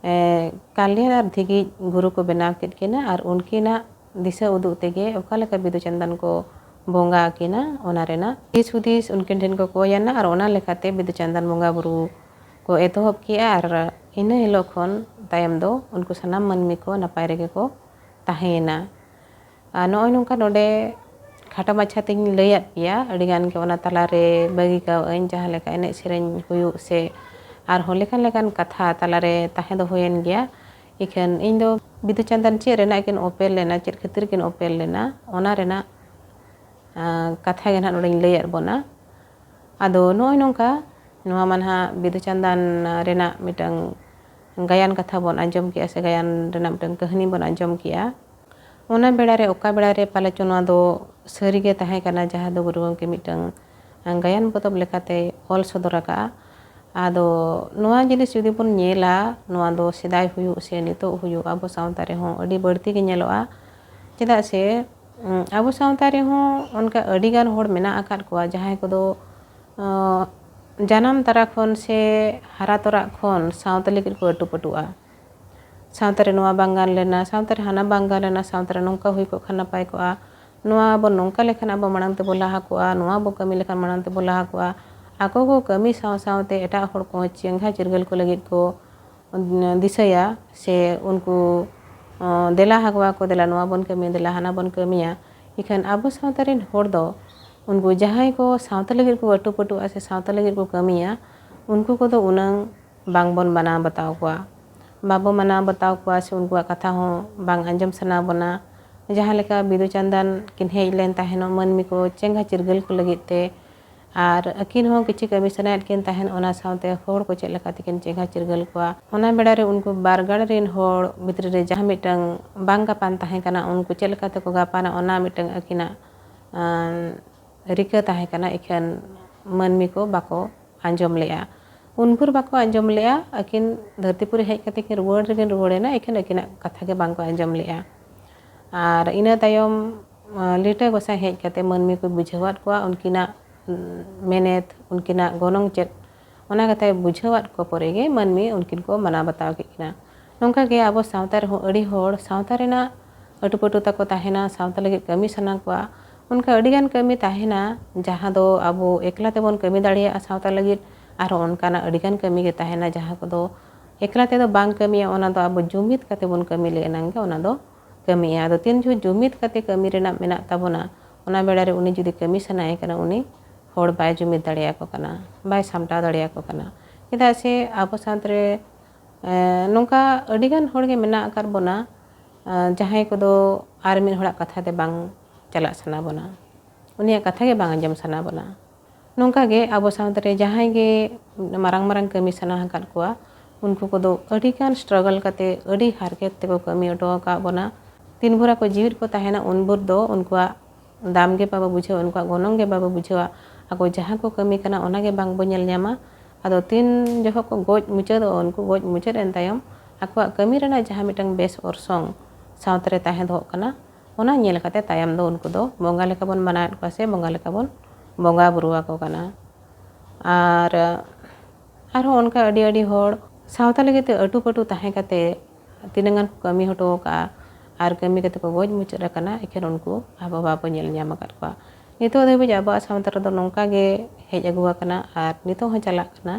ᱠᱟᱞᱤᱭᱟᱱ ᱟᱨ ᱫᱷᱤᱜᱤᱡ ᱜᱩᱨᱩ ᱠᱚ ᱵᱮᱱᱟᱣ ᱠᱮᱫ ᱠᱤᱱᱟ ᱟᱨ ᱩᱱᱠᱤᱱᱟᱜ ᱫᱤᱥᱟᱹ ᱩᱫᱩᱜ ᱛᱮᱜᱮ ᱚᱠᱟ ᱞᱮᱠᱟ ᱵᱤᱫᱩ ᱪᱟᱸᱫᱟᱱ ᱠᱚ ᱵᱚᱸᱜᱟ ᱟᱹᱠᱤᱱᱟ, ᱚᱱᱟ ᱨᱮᱱᱟᱜ ᱫᱤᱥ ᱦᱩᱫᱤᱥ ᱩᱱᱠᱤᱱ ᱴᱷᱮᱱ ᱠᱚ ᱠᱚᱭ ᱟᱱᱟ ᱟᱨ ᱚᱱᱟ ᱞᱮᱠᱟᱛᱮ ᱵᱤᱫᱩ ᱪᱟᱸᱫᱟᱱ ᱵᱚᱸᱜᱟ ᱵᱩᱨᱩ ᱠᱚ ᱮᱛᱚᱦᱚᱵ ᱠᱮᱜᱼᱟ᱾ ᱟᱨ ᱤᱱᱟᱹ ᱦᱤᱞᱳᱜ ᱠᱷᱚᱱ ᱛᱟᱭᱚᱢ ᱫᱚ ᱩᱱᱠᱩ ᱥᱟᱱᱟᱢ ᱢᱟᱹᱱᱢᱤ ᱠᱚ ᱱᱟᱯᱟᱭ ᱨᱮᱜᱮ ᱠᱚ ᱛᱟᱦᱮᱸᱭᱮᱱᱟ᱾ ᱟᱨ ᱱᱚᱜᱼᱚᱭ ᱱᱚᱝᱠᱟ ᱱᱚᱰᱮ ᱠᱷᱟᱴᱚ ᱢᱟᱪᱷᱟ ᱛᱮᱧ ᱞᱟᱹᱭᱟᱫ ᱯᱮᱭᱟ, ᱟᱹᱰᱤ ᱜᱟᱱ ᱜᱮ ᱚᱱᱟ ᱛᱟᱞᱟᱨᱮ ᱵᱟᱹᱜᱤ ᱠᱟᱣ ᱟᱹᱧ, ᱡᱟᱦᱟᱸ ᱞᱮᱠᱟ ᱮᱱᱮᱡ ᱥᱮᱨᱮᱧ ᱦᱩᱭᱩᱜ ᱥᱮ ᱟᱨᱦᱚᱸ ᱞᱮᱠᱟᱱ ᱞᱮᱠᱟᱱ ᱠᱟᱛᱷᱟ ᱛᱟᱞᱟᱨᱮ ᱛᱟᱦᱮᱸ ᱫᱚ ᱦᱩᱭᱮᱱ ᱜᱮᱭᱟ᱾ ᱤᱠᱷᱟᱹᱱ ᱤᱧ ᱫᱚ ᱵᱤᱫᱩ ᱪᱟᱸᱫᱟᱱ ᱪᱮᱫ ᱨᱮᱱᱟᱜ ᱠᱤᱱ ᱚᱯᱮᱞ ᱞᱮᱱᱟ, ᱪᱮᱫ ᱠᱷᱟᱹᱛᱤᱨ ᱠᱤᱱ ᱚᱯᱮᱞ ᱞᱮᱱᱟ, ᱚᱱᱟ ᱨᱮᱱᱟᱜ, ᱟᱸ, ᱠᱟᱛᱷᱟ ᱜᱮ ᱱᱟᱦᱟᱜ ᱱᱚᱰᱮᱧ ᱞᱟᱹᱭᱟᱫ ᱵᱚᱱᱟ᱾ ᱟᱫᱚ ᱱᱚᱜᱼᱚᱭ ᱱᱚᱝᱠᱟ, ᱱᱚᱣᱟ ᱢᱟ ᱱᱟᱦᱟᱜ ᱵᱤᱫᱩ ᱪᱟᱸᱫᱟᱱ ᱨᱮᱱᱟᱜ ᱢᱤᱫᱴᱟᱝ ᱜᱟᱭᱟᱱ ᱠᱟᱛᱷᱟ ᱵᱚᱱ ᱟᱸᱡᱚᱢ ᱠᱮᱜᱼᱟ ᱥᱮ ᱜᱟᱭᱟᱱ ᱨᱮᱱᱟᱜ ᱢᱤᱫᱴᱟᱝ ᱠᱟᱹᱦᱱᱤ ᱵᱚᱱ ᱟᱸᱡᱚᱢ ᱠᱮᱜᱼᱟ᱾ ᱚᱱᱟ ᱵᱮᱲᱟ ᱨᱮ, ᱚᱠᱟ ᱵᱮᱲᱟ ᱨᱮ ᱯᱟᱞᱮ ᱪᱚ ᱱᱚᱣᱟ ᱫᱚ ᱥᱟᱹᱨᱤ ᱜᱮ ᱛᱟᱦᱮᱸ ᱠᱟᱱᱟ, ᱡᱟᱦᱟᱸ ᱫᱚ ᱜᱩᱨᱩ ᱜᱚᱢᱠᱮ ᱢᱤᱫᱴᱟᱝ ᱜᱟᱭᱟᱱ ᱯᱚᱛᱚᱵ ᱞᱮᱠᱟᱛᱮ ᱚᱞ ᱥᱚᱫᱚᱨ ᱟᱠᱟᱫᱼᱟ᱾ ᱟᱫᱚ ᱱᱚᱣᱟ ᱡᱤᱱᱤᱥ ᱡᱩᱫᱤ ᱵᱚᱱ ᱧᱮᱞᱟ, ᱱᱚᱣᱟ ᱫᱚ ᱥᱮᱫᱟᱭ ᱦᱩᱭᱩᱜ ᱥᱮ ᱱᱤᱛᱚᱜ ᱦᱩᱭᱩᱜ, ᱟᱵᱚ ᱥᱟᱶᱛᱟ ᱨᱮᱦᱚᱸ ᱟᱹᱰᱤ ᱵᱟᱹᱲᱛᱤ ᱜᱮ ᱧᱮᱞᱚᱜᱼᱟ᱾ ᱪᱮᱫᱟᱜ ᱥᱮ, ᱩᱸ, ᱟᱵᱚ ᱥᱟᱶᱛᱟ ᱨᱮᱦᱚᱸ ᱚᱱᱠᱟ ᱟᱹᱰᱤ ᱜᱟᱱ ᱦᱚᱲ ᱢᱮᱱᱟᱜ ᱟᱠᱟᱫ ᱠᱚᱣᱟ, ᱡᱟᱦᱟᱸᱭ ᱠᱚᱫᱚ, ᱟᱸ, ᱡᱟᱱᱟᱢ ᱛᱚᱨᱟ ᱠᱷᱚᱱ ᱥᱮ ᱦᱟᱨᱟ ᱛᱚᱨᱟ ᱠᱷᱚᱱ ᱥᱟᱶᱛᱟ ᱞᱟᱹᱜᱤᱫ ᱠᱚ ᱟᱹᱴᱩ ᱯᱟᱹᱴᱩᱜᱼᱟ᱾ ᱥᱟᱶᱛᱟ ᱨᱮ ᱱᱚᱣᱟ ᱵᱟᱝ ᱜᱟᱱ ᱞᱮᱱᱟ, ᱥᱟᱶᱛᱟ ᱨᱮ ᱦᱟᱱᱟ ᱵᱟᱝ ᱜᱟᱱ ᱞᱮᱱᱟ, ᱥᱟᱶᱛᱟ ᱨᱮ ᱱᱚᱝᱠᱟ ᱦᱩᱭ ᱠᱚᱜ ᱠᱷᱟᱱ ᱱᱟᱯᱟᱭ ᱠᱚᱜᱼᱟ, ᱱᱚᱣᱟ ᱵᱚ ᱱᱚᱝᱠᱟ ᱞᱮᱠᱷᱟᱱ ᱟᱵᱚ ᱢᱟᱲᱟᱝ ᱛᱮᱵᱚ ᱞᱟᱦᱟ ᱠᱚᱜᱼᱟ, ᱱᱚᱣᱟ ᱵᱚ ᱠᱟᱹᱢᱤ ᱞᱮᱠᱷᱟᱱ ᱢᱟᱲᱟᱝ ᱛᱮᱵᱚ ᱞᱟᱦᱟ ᱠᱚᱜᱼᱟ᱾ ᱟᱠᱚ ᱠᱚ ᱠᱟᱹᱢᱤ ᱥᱟᱶ ᱥᱟᱶᱛᱮ ᱮᱴᱟᱜ ᱦᱚᱲ ᱠᱚ ᱪᱮᱸᱜᱷᱟ ᱪᱤᱨᱜᱟᱹᱞ ᱠᱚ ᱞᱟᱹᱜᱤᱫ ᱠᱚ ᱫᱤᱥᱟᱹᱭᱟ ᱥᱮ ᱩᱱᱠᱩ, ᱚ, ᱫᱮᱞᱟ ᱟᱠᱚᱣᱟ ᱠᱚ, "ᱫᱮᱞᱟ ᱱᱚᱣᱟ ᱵᱚᱱ ᱠᱟᱹᱢᱤᱭᱟ, ᱫᱮᱞᱟ ᱦᱟᱱᱟ ᱵᱚᱱ ᱠᱟᱹᱢᱤᱭᱟ᱾" ᱤᱠᱷᱟᱹᱱ ᱟᱵᱚ ᱥᱟᱶᱛᱟ ᱨᱮᱱ ᱦᱚᱲ ᱫᱚ ᱩᱱᱠᱩ ᱡᱟᱦᱟᱸᱭ ᱠᱚ ᱥᱟᱶᱛᱟ ᱞᱟᱹᱜᱤᱫ ᱠᱚ ᱟᱹᱴᱩ ᱯᱟᱹᱴᱩᱜᱼᱟ ᱥᱮ ᱥᱟᱶᱛᱟ ᱞᱟᱹᱜᱤᱫ ᱠᱚ ᱠᱟᱹᱢᱤᱭᱟ, ᱩᱱᱠᱩ ᱠᱚᱫᱚ ᱩᱱᱟᱹᱝ ᱵᱟᱝ ᱵᱚᱱ ᱢᱟᱱᱟᱣ ᱵᱟᱛᱟᱣ ᱠᱚᱣᱟ᱾ ᱵᱟᱵᱚ ᱢᱟᱱᱟᱣ ᱵᱟᱛᱟᱣ ᱠᱚᱣᱟ ᱥᱮ ᱩᱱᱠᱩᱣᱟᱜ ᱠᱟᱛᱷᱟ ᱦᱚᱸ ᱵᱟᱝ ᱟᱸᱡᱚᱢ ᱥᱟᱱᱟ ᱵᱚᱱᱟ᱾ ᱡᱟᱦᱟᱸ ᱞᱮᱠᱟ ᱵᱤᱫᱩ ᱪᱟᱸᱫᱟᱱ ᱠᱤᱱ ᱦᱮᱡ ᱞᱮᱱ ᱛᱟᱦᱮᱱᱚᱜ ᱢᱟᱹᱱᱢᱤ ᱠᱚ ᱪᱮᱸᱜᱷᱟ ᱪᱤᱨᱜᱟᱹᱞ ᱠᱚ ᱞᱟᱹᱜᱤᱫ ᱛᱮ, ᱟᱨ ᱟᱹᱠᱤᱱ ᱦᱚᱸ ᱠᱤᱪᱷᱩ ᱠᱟᱹᱢᱤ ᱥᱟᱱᱟᱭᱮᱫ ᱠᱤᱱ ᱛᱟᱦᱮᱱ, ᱚᱱᱟ ᱥᱟᱶᱛᱮ ᱦᱚᱲ ᱠᱚ ᱪᱮᱫ ᱞᱮᱠᱟ ᱛᱮᱠᱤᱱ ᱪᱮᱸᱜᱷᱟ ᱪᱤᱨᱜᱟᱹᱞ ᱠᱚᱣᱟ᱾ ᱚᱱᱟ ᱵᱮᱲᱟ ᱨᱮ ᱩᱱᱠᱩ ᱵᱟᱨ ᱜᱟᱲ ᱨᱮᱱ ᱦᱚᱲ ᱵᱷᱤᱛᱨᱤ ᱨᱮ ᱡᱟᱦᱟᱸ ᱢᱤᱫᱴᱟᱝ ᱵᱟᱝ ᱜᱟᱯᱟᱱ ᱛᱟᱦᱮᱸ ᱠᱟᱱᱟ, ᱩᱱᱠᱩ ᱪᱮᱫ ᱞᱮᱠᱟ ᱛᱮᱠᱚ ᱜᱟᱯᱟᱱᱟ, ᱚᱱᱟ ᱢᱤᱫᱴᱟᱝ ᱟᱹᱠᱤᱱᱟᱜ, ᱟᱸ, ᱨᱤᱠᱟᱹ ᱛᱟᱦᱮᱸ ᱠᱟᱱᱟ, ᱤᱠᱷᱟᱹᱱ ᱢᱟᱹᱱᱢᱤ ᱠᱚ ᱵᱟᱠᱚ ᱟᱸᱡᱚᱢ ᱞᱮᱜᱼᱟ᱾ ᱩᱱ ᱵᱷᱳᱨ ᱵᱟᱠᱚ ᱟᱸᱡᱚᱢ ᱞᱮᱜᱼᱟ᱾ ᱟᱹᱠᱤᱱ ᱫᱷᱟᱹᱨᱛᱤᱯᱩᱨᱤ ᱦᱮᱡ ᱠᱟᱛᱮ ᱠᱤᱱ ᱨᱩᱣᱟᱹᱲ ᱨᱮᱠᱤᱱ ᱨᱩᱣᱟᱹᱲᱮᱱᱟ, ᱤᱠᱷᱟᱹᱱ ᱟᱹᱠᱤᱱᱟᱜ ᱠᱟᱛᱷᱟ ᱜᱮ ᱵᱟᱝᱠᱚ ᱟᱸᱡᱚᱢ ᱞᱮᱜᱼᱟ᱾ ᱟᱨ ᱤᱱᱟᱹ ᱛᱟᱭᱚᱢ, ᱟᱸ, ᱞᱤᱴᱟᱹ ᱜᱚᱸᱥᱟᱭ ᱦᱮᱡ ᱠᱟᱛᱮ ᱢᱟᱹᱱᱢᱤ ᱠᱚ ᱵᱩᱡᱷᱟᱹᱣᱟᱫ ᱠᱚᱣᱟ ᱩᱱᱠᱤᱱᱟᱜ, ᱩᱸ, ᱢᱮᱱᱮᱛ, ᱩᱱᱠᱤᱱᱟᱜ ᱜᱚᱱᱚᱝ ᱪᱮᱫ, ᱚᱱᱟ ᱠᱟᱛᱷᱟᱭ ᱵᱩᱡᱷᱟᱹᱣᱟᱫ ᱠᱚ ᱯᱚᱨᱮ ᱜᱮ ᱢᱟᱹᱱᱢᱤ ᱩᱱᱠᱤᱱ ᱠᱚ ᱢᱟᱱᱟᱣ ᱵᱟᱛᱟᱣ ᱠᱮᱫ ᱠᱤᱱᱟ᱾ ᱱᱚᱝᱠᱟ ᱜᱮ ᱟᱵᱚ ᱥᱟᱶᱛᱟ ᱨᱮᱦᱚᱸ ᱟᱹᱰᱤ ᱦᱚᱲ ᱥᱟᱶᱛᱟ ᱨᱮᱱᱟᱜ ᱟᱹᱴᱩᱯᱟᱹᱴᱩ ᱛᱟᱠᱚ ᱛᱟᱦᱮᱱᱟ, ᱥᱟᱶᱛᱟ ᱞᱟᱹᱜᱤᱫ ᱠᱟᱹᱢᱤ ᱥᱟᱱᱟ ᱠᱚᱣᱟ᱾ ᱚᱱᱠᱟ ᱟᱹᱰᱤᱜᱟᱱ ᱠᱟᱹᱢᱤ ᱛᱟᱦᱮᱱᱟ, ᱡᱟᱦᱟᱸ ᱫᱚ ᱟᱵᱚ ᱮᱠᱞᱟ ᱛᱮᱵᱚᱱ ᱠᱟᱹᱢᱤ ᱫᱟᱲᱮᱭᱟᱜᱼᱟ ᱥᱟᱶᱛᱟ ᱞᱟᱹᱜᱤᱫ, ᱟᱨᱦᱚᱸ ᱚᱱᱠᱟᱱᱟᱜ ᱟᱹᱰᱤᱜᱟᱱ ᱠᱟᱹᱢᱤ ᱜᱮ ᱛᱟᱦᱮᱱᱟ, ᱡᱟᱦᱟᱸ ᱠᱚᱫᱚ ᱮᱠᱞᱟ ᱛᱮᱫᱚ ᱵᱟᱝ ᱠᱟᱹᱢᱤᱭᱟ, ᱚᱱᱟ ᱫᱚ ᱟᱵᱚ ᱡᱩᱢᱤᱫ ᱠᱟᱛᱮ ᱵᱚᱱ ᱠᱟᱹᱢᱤ ᱞᱮ ᱮᱱᱟᱝ ᱜᱮ ᱚᱱᱟ ᱫᱚ ᱠᱟᱹᱢᱤᱜᱼᱟ᱾ ᱟᱫᱚ ᱛᱤᱱ ᱡᱚᱦᱚᱜ ᱡᱩᱢᱤᱫ ᱠᱟᱛᱮ ᱠᱟᱹᱢᱤ ᱨᱮᱱᱟᱜ ᱢᱮᱱᱟᱜ ᱛᱟᱵᱚᱱᱟ, ᱚᱱᱟ ᱵᱮᱲᱟ ᱨᱮ ᱩᱱᱤ ᱡᱩᱫᱤ ᱠᱟᱹᱢᱤ ᱥᱟᱱᱟᱭᱮ ᱠᱟᱱᱟ, ᱩᱱᱤ ᱦᱚᱲ ᱵᱟᱭ ᱡᱩᱢᱤᱫ ᱫᱟᱲᱮᱭᱟᱠᱚ ᱠᱟᱱᱟ, ᱵᱟᱭ ᱥᱟᱢᱴᱟᱣ ᱫᱟᱲᱮᱭᱟᱠᱚ ᱠᱟᱱᱟ᱾ ᱪᱮᱫᱟᱜ ᱥᱮ ᱟᱵᱚ ᱥᱟᱶᱛᱟ ᱨᱮ, ᱮᱸ, ᱱᱚᱝᱠᱟ ᱟᱹᱰᱤᱜᱟᱱ ᱦᱚᱲᱜᱮ ᱢᱮᱱᱟᱜ ᱟᱠᱟᱫ ᱵᱚᱱᱟ, ᱮᱸ, ᱡᱟᱦᱟᱸᱭ ᱠᱚᱫᱚ ᱟᱨ ᱢᱤᱫ ᱦᱚᱲᱟᱜ ᱠᱟᱛᱷᱟ ᱛᱮ ᱵᱟᱝ ᱪᱟᱞᱟᱜ ᱥᱟᱱᱟ ᱵᱚᱱᱟ, ᱩᱱᱤᱭᱟᱜ ᱠᱟᱛᱷᱟ ᱜᱮ ᱵᱟᱝ ᱟᱸᱡᱚᱢ ᱥᱟᱱᱟ ᱵᱚᱱᱟ᱾ ᱱᱚᱝᱠᱟ ᱜᱮ ᱟᱵᱚ ᱥᱟᱶᱛᱟ ᱨᱮ ᱡᱟᱦᱟᱸᱭ ᱜᱮ ᱢᱟᱨᱟᱝ ᱢᱟᱨᱟᱝ ᱠᱟᱹᱢᱤ ᱥᱟᱱᱟ ᱟᱠᱟᱫ ᱠᱚᱣᱟ, ᱩᱱᱠᱩ ᱠᱚᱫᱚ ᱟᱹᱰᱤᱜᱟᱱ struggle ᱠᱟᱛᱮ, ᱟᱹᱰᱤ ᱦᱟᱨᱠᱮᱛ ᱛᱮᱠᱚ ᱠᱟᱹᱢᱤ ᱦᱚᱴᱚ ᱟᱠᱟᱫ ᱵᱚᱱᱟ᱾ ᱛᱤᱱ ᱵᱷᱳᱨ ᱟᱠᱚ ᱡᱤᱣᱤᱫ ᱠᱚ ᱛᱟᱦᱮᱱᱟ, ᱩᱱ ᱵᱷᱳᱨ ᱫᱚ ᱩᱱᱠᱩᱣᱟᱜ ᱫᱟᱢ ᱜᱮ ᱵᱟᱵᱚ ᱵᱩᱡᱷᱟᱹᱣᱟ, ᱩᱱᱠᱩᱣᱟᱜ ᱜᱚᱱᱚᱝ ᱜᱮ ᱵᱟᱵᱚ ᱵᱩᱡᱷᱟᱹᱣᱟ᱾ ᱟᱠᱚ ᱡᱟᱦᱟᱸ ᱠᱚ ᱠᱟᱹᱢᱤ ᱠᱟᱱᱟ, ᱚᱱᱟ ᱜᱮ ᱵᱟᱝ ᱵᱚ ᱧᱮᱞ ᱧᱟᱢᱟ᱾ ᱟᱫᱚ ᱛᱤᱱ ᱡᱚᱠᱷᱚᱱ ᱠᱚ ᱜᱚᱡ ᱢᱩᱪᱟᱹᱫᱚᱜᱼᱟ, ᱩᱱᱠᱩ ᱜᱚᱡ ᱢᱩᱪᱟᱹᱫ ᱮᱱ ᱛᱟᱭᱚᱢ ᱟᱠᱚᱣᱟᱜ ᱠᱟᱹᱢᱤ ᱨᱮᱱᱟᱜ ᱡᱟᱦᱟᱸ ᱢᱤᱫᱴᱟᱝ ᱵᱮᱥ ᱚᱨᱥᱚᱝ ᱥᱟᱶᱛᱟ ᱨᱮ ᱛᱟᱦᱮᱸ ᱫᱚᱦᱚᱜ ᱠᱟᱱᱟ, ᱚᱱᱟ ᱧᱮᱞ ᱠᱟᱛᱮ ᱛᱟᱭᱚᱢ ᱫᱚ ᱩᱱᱠᱩ ᱫᱚ ᱵᱚᱸᱜᱟ ᱞᱮᱠᱟ ᱵᱚᱱ ᱢᱟᱱᱟᱣᱮᱫ ᱠᱚᱣᱟ ᱥᱮ ᱵᱚᱸᱜᱟ ᱞᱮᱠᱟ ᱵᱚᱱ ᱵᱚᱸᱜᱟ ᱵᱩᱨᱩ ᱟᱠᱚ ᱠᱟᱱᱟ᱾ ᱟᱨ ᱟᱨᱦᱚᱸ ᱚᱱᱠᱟ ᱟᱹᱰᱤ ᱟᱹᱰᱤ ᱦᱚᱲ ᱥᱟᱶᱛᱟ ᱞᱟᱹᱜᱤᱫ ᱛᱮ ᱟᱹᱴᱩ ᱯᱟᱹᱴᱩ ᱛᱟᱦᱮᱸ ᱠᱟᱛᱮ ᱛᱤᱱᱟᱹᱜ ᱜᱟᱱ ᱠᱚ ᱠᱟᱹᱢᱤ ᱦᱚᱴᱚ ᱟᱠᱟᱫᱼᱟ ᱟᱨ ᱠᱟᱹᱢᱤ ᱠᱟᱛᱮ ᱠᱚ ᱜᱚᱡ ᱢᱩᱪᱟᱹᱫ ᱟᱠᱟᱱᱟ, ᱮᱠᱷᱮᱱ ᱩᱱᱠᱩ ᱟᱵᱚ ᱵᱟᱵᱚ ᱧᱮᱞ ᱧᱟᱢ ᱟᱠᱟᱫ ᱠᱚᱣᱟ᱾ ᱱᱤᱛᱚᱜ ᱫᱷᱟᱹᱵᱤᱡ ᱟᱵᱚᱣᱟᱜ ᱥᱟᱶᱛᱟ ᱨᱮᱫᱚ ᱱᱚᱝᱠᱟ ᱜᱮ ᱦᱮᱡ ᱟᱹᱜᱩ ᱟᱠᱟᱱᱟ ᱟᱨ ᱱᱤᱛᱚᱜ ᱦᱚᱸ ᱪᱟᱞᱟᱜ ᱠᱟᱱᱟ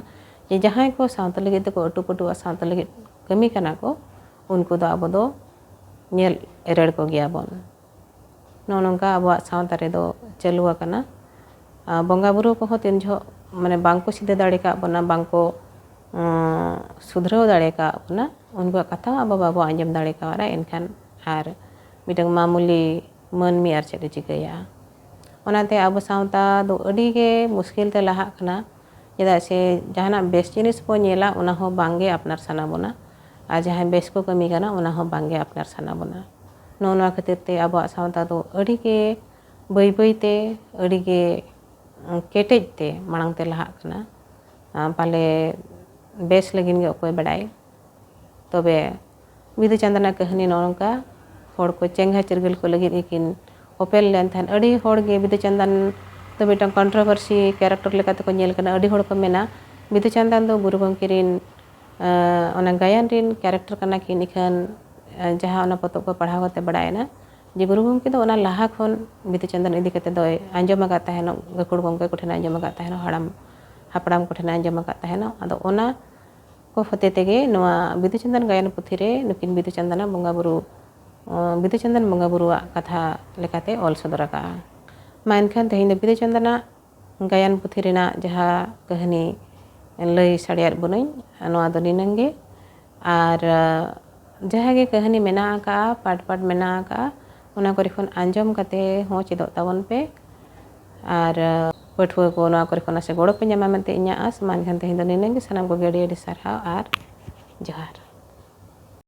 ᱡᱮ ᱡᱟᱦᱟᱸᱭ ᱠᱚ ᱥᱟᱶᱛᱟ ᱞᱟᱹᱜᱤᱫ ᱛᱮᱠᱚ ᱟᱹᱴᱩ ᱯᱟᱹᱴᱩᱜᱼᱟ, ᱥᱟᱶᱛᱟ ᱞᱟᱹᱜᱤᱫ ᱠᱟᱹᱢᱤ ᱠᱟᱱᱟ ᱠᱚ, ᱩᱱᱠᱩ ᱫᱚ ᱟᱵᱚ ᱫᱚ ᱧᱮᱞ ᱮᱨᱮᱲ ᱠᱚᱜᱮᱭᱟ ᱵᱚᱱ᱾ ᱱᱚᱜᱼᱚ ᱱᱚᱝᱠᱟ ᱟᱵᱚᱣᱟᱜ ᱥᱟᱶᱛᱟ ᱨᱮᱫᱚ ᱪᱟᱹᱞᱩ ᱟᱠᱟᱱᱟ᱾ ᱟᱨ ᱵᱚᱸᱜᱟ ᱵᱩᱨᱩ ᱠᱚᱦᱚᱸ ᱛᱤᱱ ᱡᱚᱦᱚᱜ ᱢᱟᱱᱮ ᱵᱟᱝ ᱠᱚ ᱥᱤᱫᱷᱟᱹ ᱫᱟᱲᱮ ᱠᱟᱜ ᱵᱚᱱᱟ, ᱵᱟᱝ ᱠᱚ, ᱩᱸ, ᱥᱩᱫᱷᱨᱟᱹᱣ ᱫᱟᱲᱮ ᱠᱟᱜ ᱵᱚᱱᱟ, ᱩᱱᱠᱩᱣᱟᱜ ᱠᱟᱛᱷᱟ ᱦᱚᱸ ᱟᱵᱚ ᱵᱟᱵᱚ ᱟᱸᱡᱚᱢ ᱫᱟᱲᱮ ᱠᱟᱣᱫᱟ᱾ ᱮᱱᱠᱷᱟᱱ ᱟᱨ ᱢᱤᱫᱴᱟᱝ ᱢᱟᱢᱩᱞᱤ ᱢᱟᱹᱱᱢᱤ ᱟᱨ ᱪᱮᱫ ᱮ ᱪᱤᱠᱟᱹᱭᱟ? ᱚᱱᱟᱛᱮ ᱟᱵᱚ ᱥᱟᱶᱛᱟ ᱫᱚ ᱟᱹᱰᱤ ᱜᱮ ᱢᱩᱥᱠᱤᱞ ᱛᱮ ᱞᱟᱦᱟᱜ ᱠᱟᱱᱟ᱾ ᱪᱮᱫᱟᱜ ᱥᱮ ᱡᱟᱦᱟᱱᱟᱜ ᱵᱮᱥ ᱡᱤᱱᱤᱥ ᱵᱚ ᱧᱮᱞᱟ, ᱚᱱᱟ ᱦᱚᱸ ᱵᱟᱝ ᱜᱮ ᱟᱯᱱᱟᱨ ᱥᱟᱱᱟ ᱵᱚᱱᱟ, ᱟᱨ ᱡᱟᱦᱟᱸᱭ ᱵᱮᱥ ᱠᱚ ᱠᱟᱹᱢᱤ ᱠᱟᱱᱟ, ᱚᱱᱟ ᱦᱚᱸ ᱵᱟᱝ ᱜᱮ ᱟᱯᱱᱟᱨ ᱥᱟᱱᱟ ᱵᱚᱱᱟ᱾ ᱱᱚᱜᱼᱚ ᱱᱚᱣᱟ ᱠᱷᱟᱹᱛᱤᱨ ᱛᱮ ᱟᱵᱚᱣᱟᱜ ᱥᱟᱶᱛᱟ ᱫᱚ ᱟᱹᱰᱤ ᱜᱮ ᱵᱟᱹᱭ ᱵᱟᱹᱭ ᱛᱮ, ᱟᱹᱰᱤ ᱜᱮ ᱠᱮᱴᱮᱡ ᱛᱮ ᱢᱟᱲᱟᱝ ᱛᱮ ᱞᱟᱦᱟᱜ ᱠᱟᱱᱟ᱾ ᱟᱨ ᱯᱟᱞᱮ ᱵᱮᱥ ᱞᱟᱹᱜᱤᱫ ᱜᱮ ᱚᱠᱚᱭ ᱵᱟᱰᱟᱭ᱾ ᱛᱚᱵᱮ ᱵᱤᱫᱩ ᱪᱟᱸᱫᱟᱱᱟᱜ ᱠᱟᱹᱦᱱᱤ ᱱᱚᱜᱼᱚ ᱱᱚᱝᱠᱟ ᱦᱚᱲ ᱠᱚ ᱪᱮᱸᱜᱷᱟ ᱪᱤᱨᱜᱟᱹᱞ ᱠᱚ ᱞᱟᱹᱜᱤᱫ ᱜᱮᱠᱤᱱ ᱚᱯᱮᱞ ᱞᱮᱱ ᱛᱟᱦᱮᱸᱫ᱾ ᱟᱹᱰᱤ ᱦᱚᱲ ᱜᱮ ᱵᱤᱫᱩ ᱪᱟᱸᱫᱟᱱ ᱫᱚ ᱢᱤᱫᱴᱟᱝ controversy character ᱞᱮᱠᱟ ᱛᱮᱠᱚ ᱧᱮᱞ ᱠᱟᱱᱟ᱾ ᱟᱹᱰᱤ ᱦᱚᱲ ᱠᱚ ᱢᱮᱱᱟ ᱵᱤᱫᱩ ᱪᱟᱸᱫᱟᱱ ᱫᱚ ᱜᱩᱨᱩ ᱜᱚᱢᱠᱮ ᱨᱤᱱ, ᱟᱸ, ᱚᱱᱟ ᱜᱟᱭᱟᱱ ᱨᱤᱱ character ᱠᱟᱱᱟ ᱠᱤᱱ, ᱤᱠᱷᱟᱹᱱ, ᱟᱸ, ᱡᱟᱦᱟᱸ ᱚᱱᱟ ᱯᱚᱛᱚᱵ ᱠᱚ ᱯᱟᱲᱦᱟᱣ ᱠᱟᱛᱮ ᱵᱟᱲᱟᱭᱮᱱᱟ ᱡᱮ ᱜᱩᱨᱩ ᱜᱚᱢᱠᱮ ᱫᱚ ᱚᱱᱟ ᱞᱟᱦᱟ ᱠᱷᱚᱱ ᱵᱤᱫᱩ ᱪᱟᱸᱫᱟᱱ ᱤᱫᱤ ᱠᱟᱛᱮ ᱫᱚᱭ ᱟᱸᱡᱚᱢ ᱟᱠᱟᱫ ᱛᱟᱦᱮᱱᱚᱜ, ᱜᱟᱹᱠᱷᱩᱲ ᱜᱚᱢᱠᱮ ᱠᱚᱴᱷᱮᱱ ᱟᱸᱡᱚᱢ ᱟᱠᱟᱫ ᱛᱟᱦᱮᱱᱚᱜ, ᱦᱟᱲᱟᱢ ᱦᱟᱯᱲᱟᱢ ᱠᱚᱴᱷᱮᱱ ᱟᱸᱡᱚᱢ ᱟᱠᱟᱫ ᱛᱟᱦᱮᱱᱚᱜ᱾ ᱟᱫᱚ ᱚᱱᱟ ᱠᱚ ᱦᱚᱛᱮ ᱛᱮᱜᱮ ᱱᱚᱣᱟ ᱵᱤᱫᱩ ᱪᱟᱸᱫᱟᱱ ᱜᱟᱭᱟᱱ ᱯᱩᱛᱷᱤ ᱨᱮ ᱱᱩᱠᱤᱱ ᱵᱤᱫᱩ ᱪᱟᱸᱫᱟᱱᱟᱜ ᱵᱚᱸᱜᱟ ᱵᱩᱨᱩ ᱵᱤᱫᱩ ᱪᱟᱸᱫᱟᱱ ᱵᱚᱸᱜᱟ ᱵᱩᱨᱩᱣᱟᱜ ᱠᱟᱛᱷᱟ ᱞᱮᱠᱟᱛᱮ ᱚᱞ ᱥᱚᱫᱚᱨ ᱟᱠᱟᱫᱼᱟ᱾ ᱢᱟ ᱮᱱᱠᱷᱟᱱ ᱛᱮᱦᱮᱧ ᱫᱚ ᱵᱤᱫᱩ ᱪᱟᱸᱫᱟᱱᱟᱜ ᱜᱟᱭᱟᱱ ᱯᱩᱛᱷᱤ ᱨᱮᱱᱟᱜ ᱡᱟᱦᱟᱸ ᱠᱟᱹᱦᱱᱤ ᱞᱟᱹᱭ ᱥᱟᱰᱮᱭᱟᱫ ᱵᱚᱱᱟᱹᱧ, ᱱᱚᱣᱟ ᱫᱚ ᱱᱤᱱᱟᱹᱝ ᱜᱮ᱾ ᱟᱨ ᱡᱟᱦᱟᱸ ᱜᱮ ᱠᱟᱹᱦᱱᱤ ᱢᱮᱱᱟᱜ ᱟᱠᱟᱫᱼᱟ, ᱯᱟᱴ ᱯᱟᱴ ᱢᱮᱱᱟᱜ ᱟᱠᱟᱫᱼᱟ, ᱚᱱᱟ ᱠᱚᱨᱮ ᱠᱷᱚᱱ ᱟᱸᱡᱚᱢ ᱠᱟᱛᱮ ᱦᱚᱸ ᱪᱮᱫᱚᱜ ᱛᱟᱵᱚᱱ ᱯᱮ᱾ ᱟᱨ ᱯᱟᱹᱴᱷᱩᱣᱟᱹ ᱠᱚ ᱱᱚᱣᱟ ᱠᱚᱨᱮ ᱠᱷᱚᱱ ᱱᱟᱥᱮ ᱜᱚᱲᱚ ᱯᱮ ᱧᱟᱢᱟ ᱢᱮᱱᱛᱮ ᱤᱧᱟᱹᱜ ᱟᱸᱥ᱾ ᱢᱟ ᱮᱱᱠᱷᱟᱱ ᱛᱮᱦᱮᱧ ᱫᱚ ᱱᱤᱱᱟᱹᱝ ᱜᱮ᱾ ᱥᱟᱱᱟᱢ ᱠᱚᱜᱮ ᱟᱹᱰᱤ ᱟᱹᱰᱤ ᱥᱟᱨᱦᱟᱣ ᱟᱨ ᱡᱚᱦᱟᱨ᱾